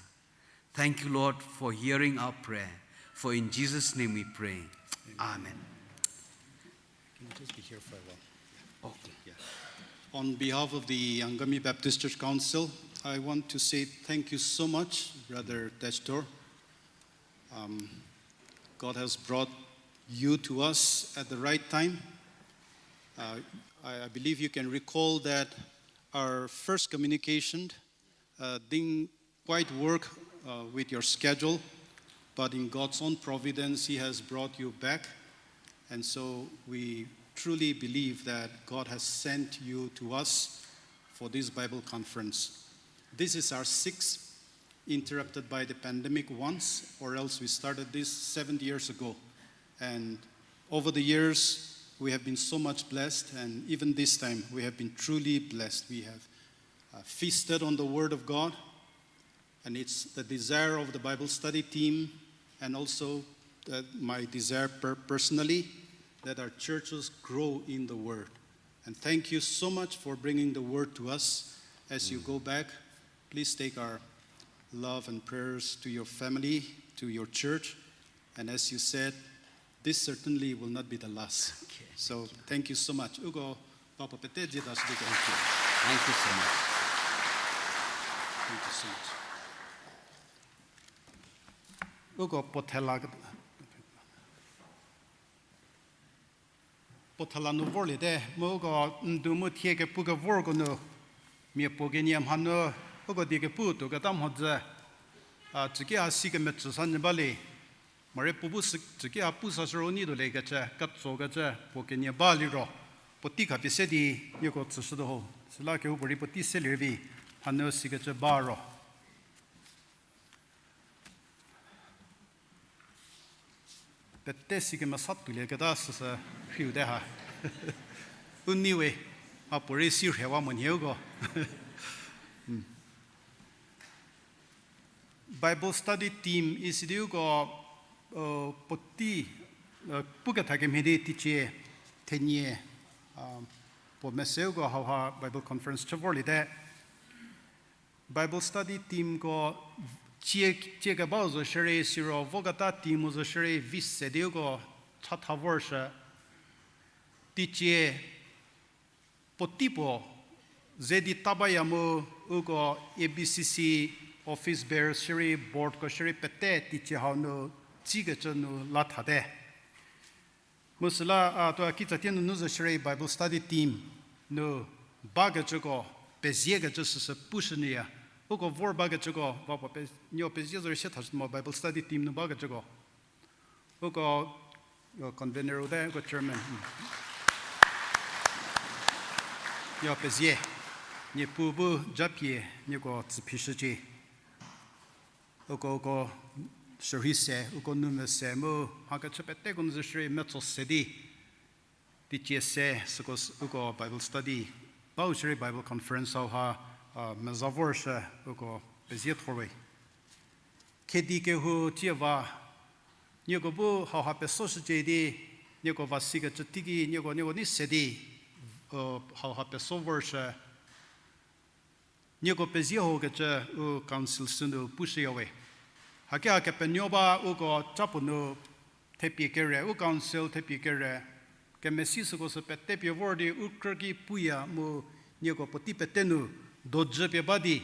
Thank you, Lord, for hearing our prayer. For in Jesus' name we pray. Amen. Can you just be here for a while? Okay. Yeah. On behalf of the Angami Baptist Church Council, I want to say thank you so much, Brother Testor. Um, God has brought you to us at the right time. Uh, I, I believe you can recall that our first communication, uh, didn't quite work, uh, with your schedule, but in God's own providence, He has brought you back. And so we truly believe that God has sent you to us for this Bible conference. This is our sixth, interrupted by the pandemic once, or else we started this seven years ago. And over the years, we have been so much blessed, and even this time, we have been truly blessed. We have, uh, feasted on the Word of God, and it's the desire of the Bible study team, and also, uh, my desire per-, personally, that our churches grow in the Word. And thank you so much for bringing the Word to us. As you go back, please take our love and prayers to your family, to your church. And as you said, this certainly will not be the last. Okay, so, thank you so much. Uko, papa pete jida sidi ko. Thank you. Thank you so much. Thank you so much. Uko pothela, pothela nu vorliete, mu uko ndu mu thie kepu kevorko nu, mia puo kenie mhanu, uko die kepu tuo keta mhodzü, a, tsüki a si kemetsü sa nyü ba le. Morei puo bu sü, tsüki ha pu sashü ro nei tuo lekecü, ketsokecü, puo kenie ba liro, puotei khapie se di, nieko tsüshütuo ho. Süla kehoupuorei puotei se lerei vi, hanu sikecü ba ro. Pete si kemesa tuolieketa süsü rhiu te ha. U nei we, a puorei si rhewa mo nhie uko. Bible study team isidi uko, puotei, pukethakemhie di teicie thenie, puo mese uko hauha Bible conference chü vorliete. Bible study teamko cie, cie kebau zo shierei siro voketa team-u zo shierei vi se di uko chatha vorshü. Teicie puotei puo ze di ta baya mu uko A B C C office bearers shierei boardko shierei pete teicie hau nu tsikecü nu la thate. Mu süla a tuo a kitsatie nunu zo shierei Bible study team nu bakecüko, peziekecü süsü pushünyüya. Uko vor bakecüko, va puo pe, nuo pezie zorei sie thashü mo Bible study team nu bakecüko. Uko, convener-u te, uko chairman. Nuo pezie, Niepuu bu japie nieko tsüphishücie. Uko, uko shürhei se, uko numvü se, mu mhakechü peteko nu zo shierei metso se di, teicie se, süko s-, uko Bible study, bau shierei Bible conference hauha, meza vorshü, uko pezie thorwe. Khedi kehou cie va, nieko bu hauha pesoshücie di, nieko va sikecü teiki, nieko, nieko nei se di, hauha peso vorshü. Nieko pezie hokecü u council sünu pushüyawe. Haki ha kepenuo ba uko ca puo nu thepie kere, u council thepie kere, kemesi süko sü pete pie vor di u krü ki puya mu nieko puotei pete nu dojü pie ba di,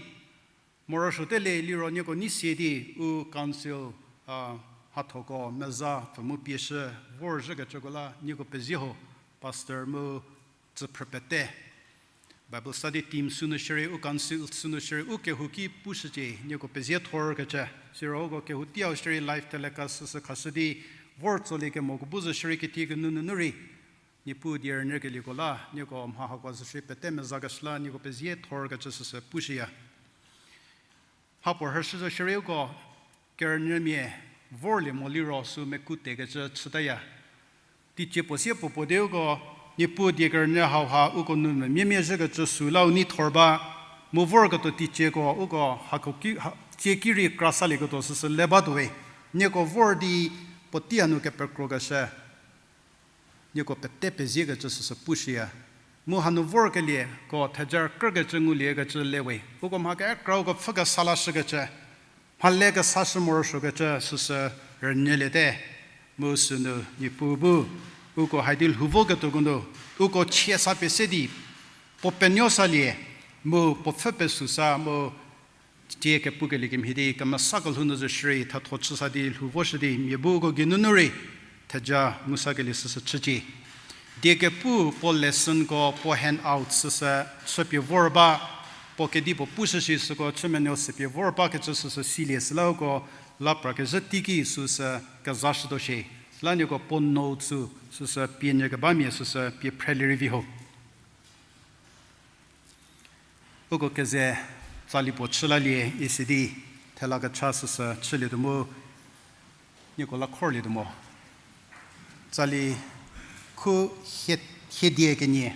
morosuote le liro nieko nei sie di u council, mhathoko meza pfü mu pieshü vorzhükecüko la nieko pezie ho, pastor mu tsüphrü pete. Bible study team sünu shierei, u council sünu shierei, u kehou ki pushücie, nieko pezie thorkecü. Siro uko kehou teiu shierei live telecast süsü khashü di, vor tsolie kemoko bu zo shierei kitiekinu nunu rei, Niepuu die rünyükelieko la, nieko mha hako zo shierei pete mezakeshü la, nieko pezie thorkecü süsü pushüya. Mhapuo rhüshü zo shierei uko, kerünyümia vorlie mo liro sü meku tekecü chütaya. Teicie puo sie puo puo di uko, Niepuu die kerünyü hauha uko nu memiamia zhükecü sü la u nei thor ba, mu vorketuo teicieko uko hako ki, ha, tsie ki rei kra salieketuo süsü le batuowe. Nieko vor di puotei hanu kepekrokeshü, nieko pete peziekecü süsü pushüya. Mu hanu vorkelieko theja krükecü nguliekecü lewe. Uko mha kekra uko pfhü kesa lashükecü, mhale kesashü morosuokecü süsü rünyüliete. Mu sünu Niepuu bu uko haidi lhou voketuoko nu, uko chie sa pie se di, puo penuo salie, mu puo pfhü pesu sa mu tie kepukelie kemhie di kemesa kelhou nu zo shierei thatho chü sa di lhou voshü di mia bu uko geinunu rei theja ngu sakelie süsü chücie. Die kepu puo lessonko puo handout süsü chüpie vor ba, puo kedipuo pushü shi süko chümenuo sepie vor bakecü süsü silie süla uko la prakezhü teiki süsü kezashütuo shie. Süla nieko puo note sü süsü pie nyü kebamia süsü pie phrelie rei vi ho. Uko keze tsali puo chü lalie isi di thela kecha süsü chülietuo mu nieko la khorlietuo mo. Tsali khu hie-, hiedie kenie.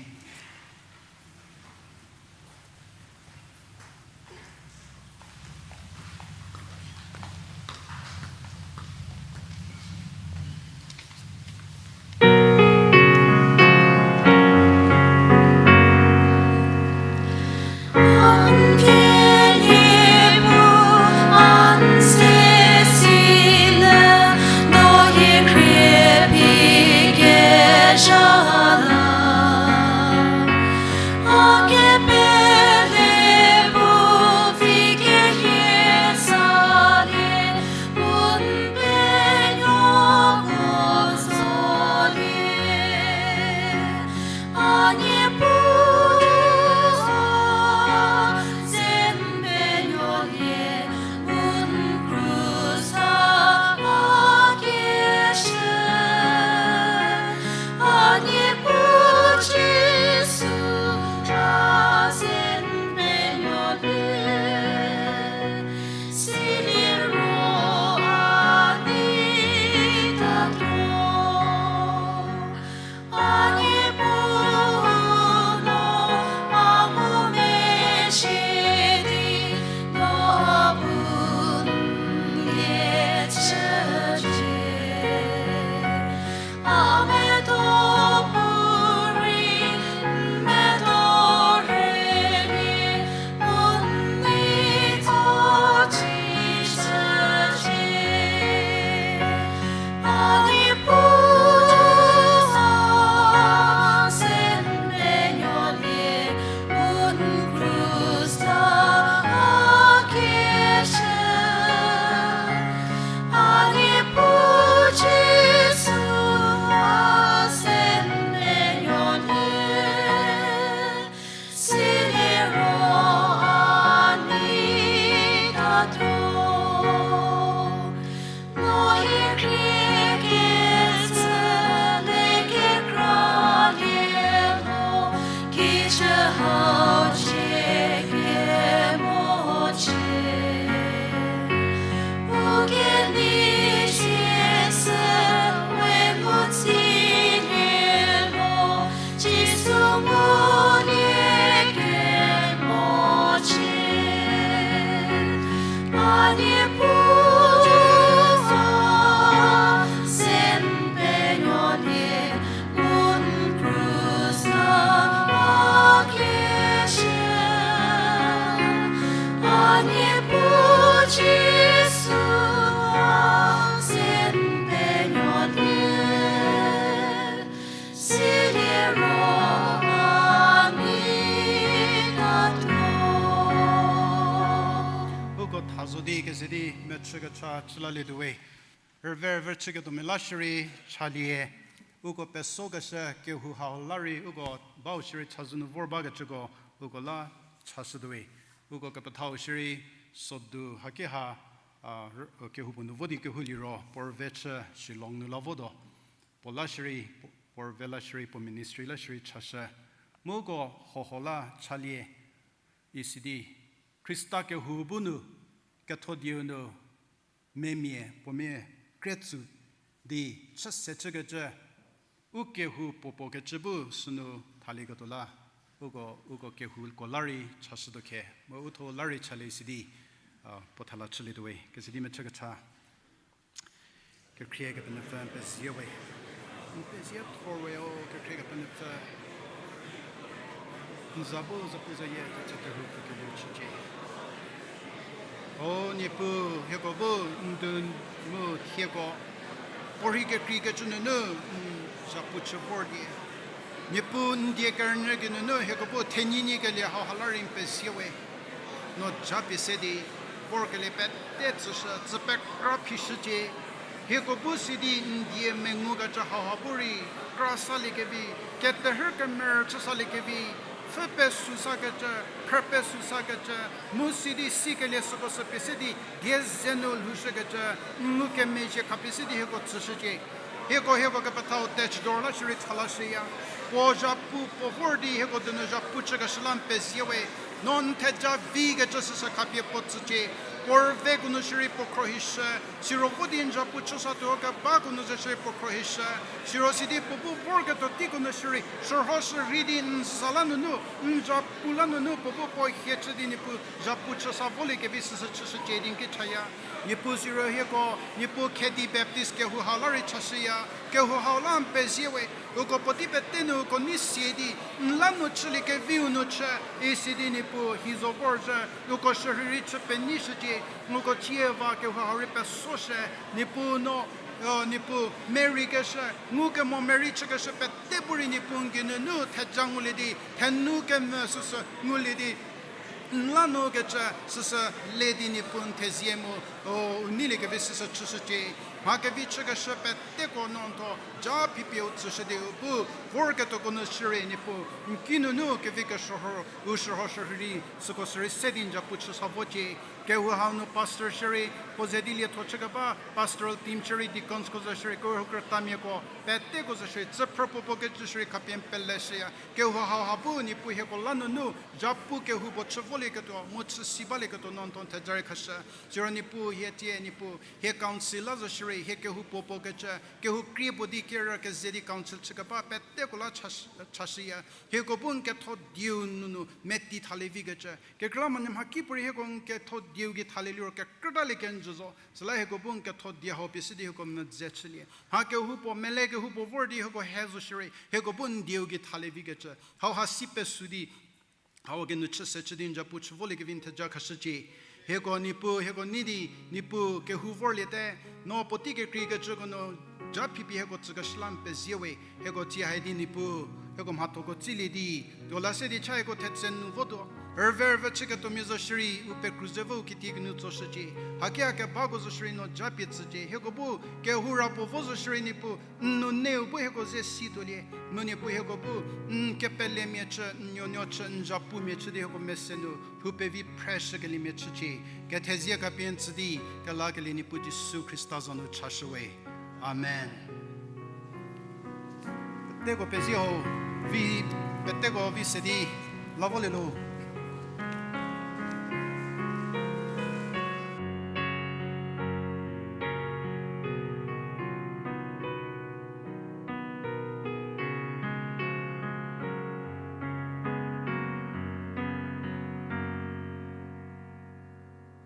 Chükecha chülalietuo we. Rüve rüve chüketuomia la shierei chalie. Uko pesokeshü kehou hau la rei uko bau shierei chazou nu vor bakecüko uko la chashütuo we. Uko kepethau shierei sodu haki ha, a, r-, kehoupuo nu vo di kehou liro puo rüve chü Shillong nu la votuo. Puo la shierei, puo, puo rüve la shierei, puo ministry la shierei chashü. Mu uko hoho la chalie isi di Khrista kehou bu nu, ketho dieu nu, memia puo mia kre tsü di chüse chükecü, u kehou puo puo kecü bu sünu thalieketuo la, uko, uko kehouko la rei chashütuo khe, mu uthuo la rei chalie isi di, a, puo thala chülietuo we, kesi di mechükecha. Kekhrie Kepenuopfü n pezie we. N pezie thor we o Kekhrie Kepenuopfü. N za bu zapuzayie kecü terhu pfü kelieu chücie. O Niepuu, hieko bu n dou mu thieko puorhi kekreikecü nunu n zhapu chü vor die. Niepuu, n die kerünyü geinunu hieko bu thenyinyikelie hauha la rei n pezie we. No japie se di vorkelie pete tsüshü, tsü pekra phishücie. Hieko bu si di n die mengukecü hauha bu rei kra saliekevi, keterhü kemerü chü saliekevi, pfhü pesu sakecü, phrü pesu sakecü, mu si di sikelie süko sü pie se di die ze nu lhoushükecü, n ngukemezhie khapie se di hieko tsüshücie. Hieko, hieko kepethau tech door la shierei tha lashüya. Puo zhapu puo vor di hieko donu zhapu chükeshü la n pezie we. No n theja vikecü süsü khapie puo tsücie. Puo rüveko nu shierei puo khrohishü. Siro vo di n zhapu chüsatuo kebako nu zo shierei puo khrohishü. Siro si di puo bu vorketuo teiko nu shierei shürhoshü rhei di n za la nunu, n zhapu la nunu puo bu puo hie chü di Niepuu zhapu chüsa voliekevi süsü chüshücie di n ki chaya. Niepuu siro hieko, Niepuu Khedi Baptist kehou hau la rei chashüya, kehou hau la n pezie we, uko puotei pete nu uko nei sie di, n la nu chüliekeviu nu chü, isi di Niepuu hi zo vorzhü, uko shürhei rei chü penei shücie, uko cie va kehou hau rei pesoshü, Niepuu no, o, Niepuu, merei keshü, ngukemo merei chükeshü pete bu rei Niepuu n geinunu theja ngulie di, thenu kemvü süsü ngulie di, n la nu kecü süsü le di Niepuu n thezie mu, o, u neiliekevi süsü chüshücie. Mha kevi chükeshü peteko no n thuo ja phipie u tsüshü di u bu vorketuoko nu shierei Niepuu n kinunu kevi keshürho, u shürhoshü rhei di süko sürei se di n zhapu chüsa vocie. Kehou hau nu pastor shierei, puo ze di lietho chükeba pastoral team shierei, deaconsko zo shierei, kehou krütamiako peteko zo shierei, tsüphrü puo puo kecü shierei khapie n peleshüya. Kehou hauha bu Niepuu hieko la nunu zhapu kehou puo chü volieketuo mu chü si balieketuo no n thuo n theja rei khashü. Siro Niepuu hie tie Niepuu hie council la zo shierei, hie kehou puo puo kecü, kehou krie puo di kerü keze di council chükeba peteko la chashü, chashüya. Hieko bu n ketho dieu nunu meti thalie vikecü, kekreilamonyü mhakipuorei hieko n ketho dieu gei thalie liro kekrütalie kenjü zo. Süla hieko bu n ketho die hau pie se di hieko medze chülie. Mha kehou puo, mele kehou puo vor di hieko he zo shierei, hieko bu n dieu gei thalie vikecü, hauha si pesu di, hau kenu chüse chü di n zhapu chü voliekevi n theja khashücie. Hieko Niepuu, hieko nei di, Niepuu kehou vorliete, no puotei kekreikecüko nu ja phipie hieko tsükeshü la n pezie we, hieko tsie hai di Niepuu, hieko mhathoko tsilie di, tuo la se di cha hieko thetse nu votuo, rüve rüve chüketuomia zo shierei, u pekru ze vo u kitiekinu tsoshücie, haki a kebako zo shierei no ja pie tsücie, hieko bu kehou ra puo vo zo shierei Niepuu, n nuneu bu hieko ze si tuolie, mu Niepuu hieko bu, n kepelemia chü, n nuonuo chü, n zhapumia chü di hieko mese nu lhou pevi phreshükeliemia chücie, kethezie khapie n tsü di, kelakelie Niepuu Jisu Khrista za nu chashü we. Amen. Peteko pezie ho, vi, peteko vi se di, la volie lo.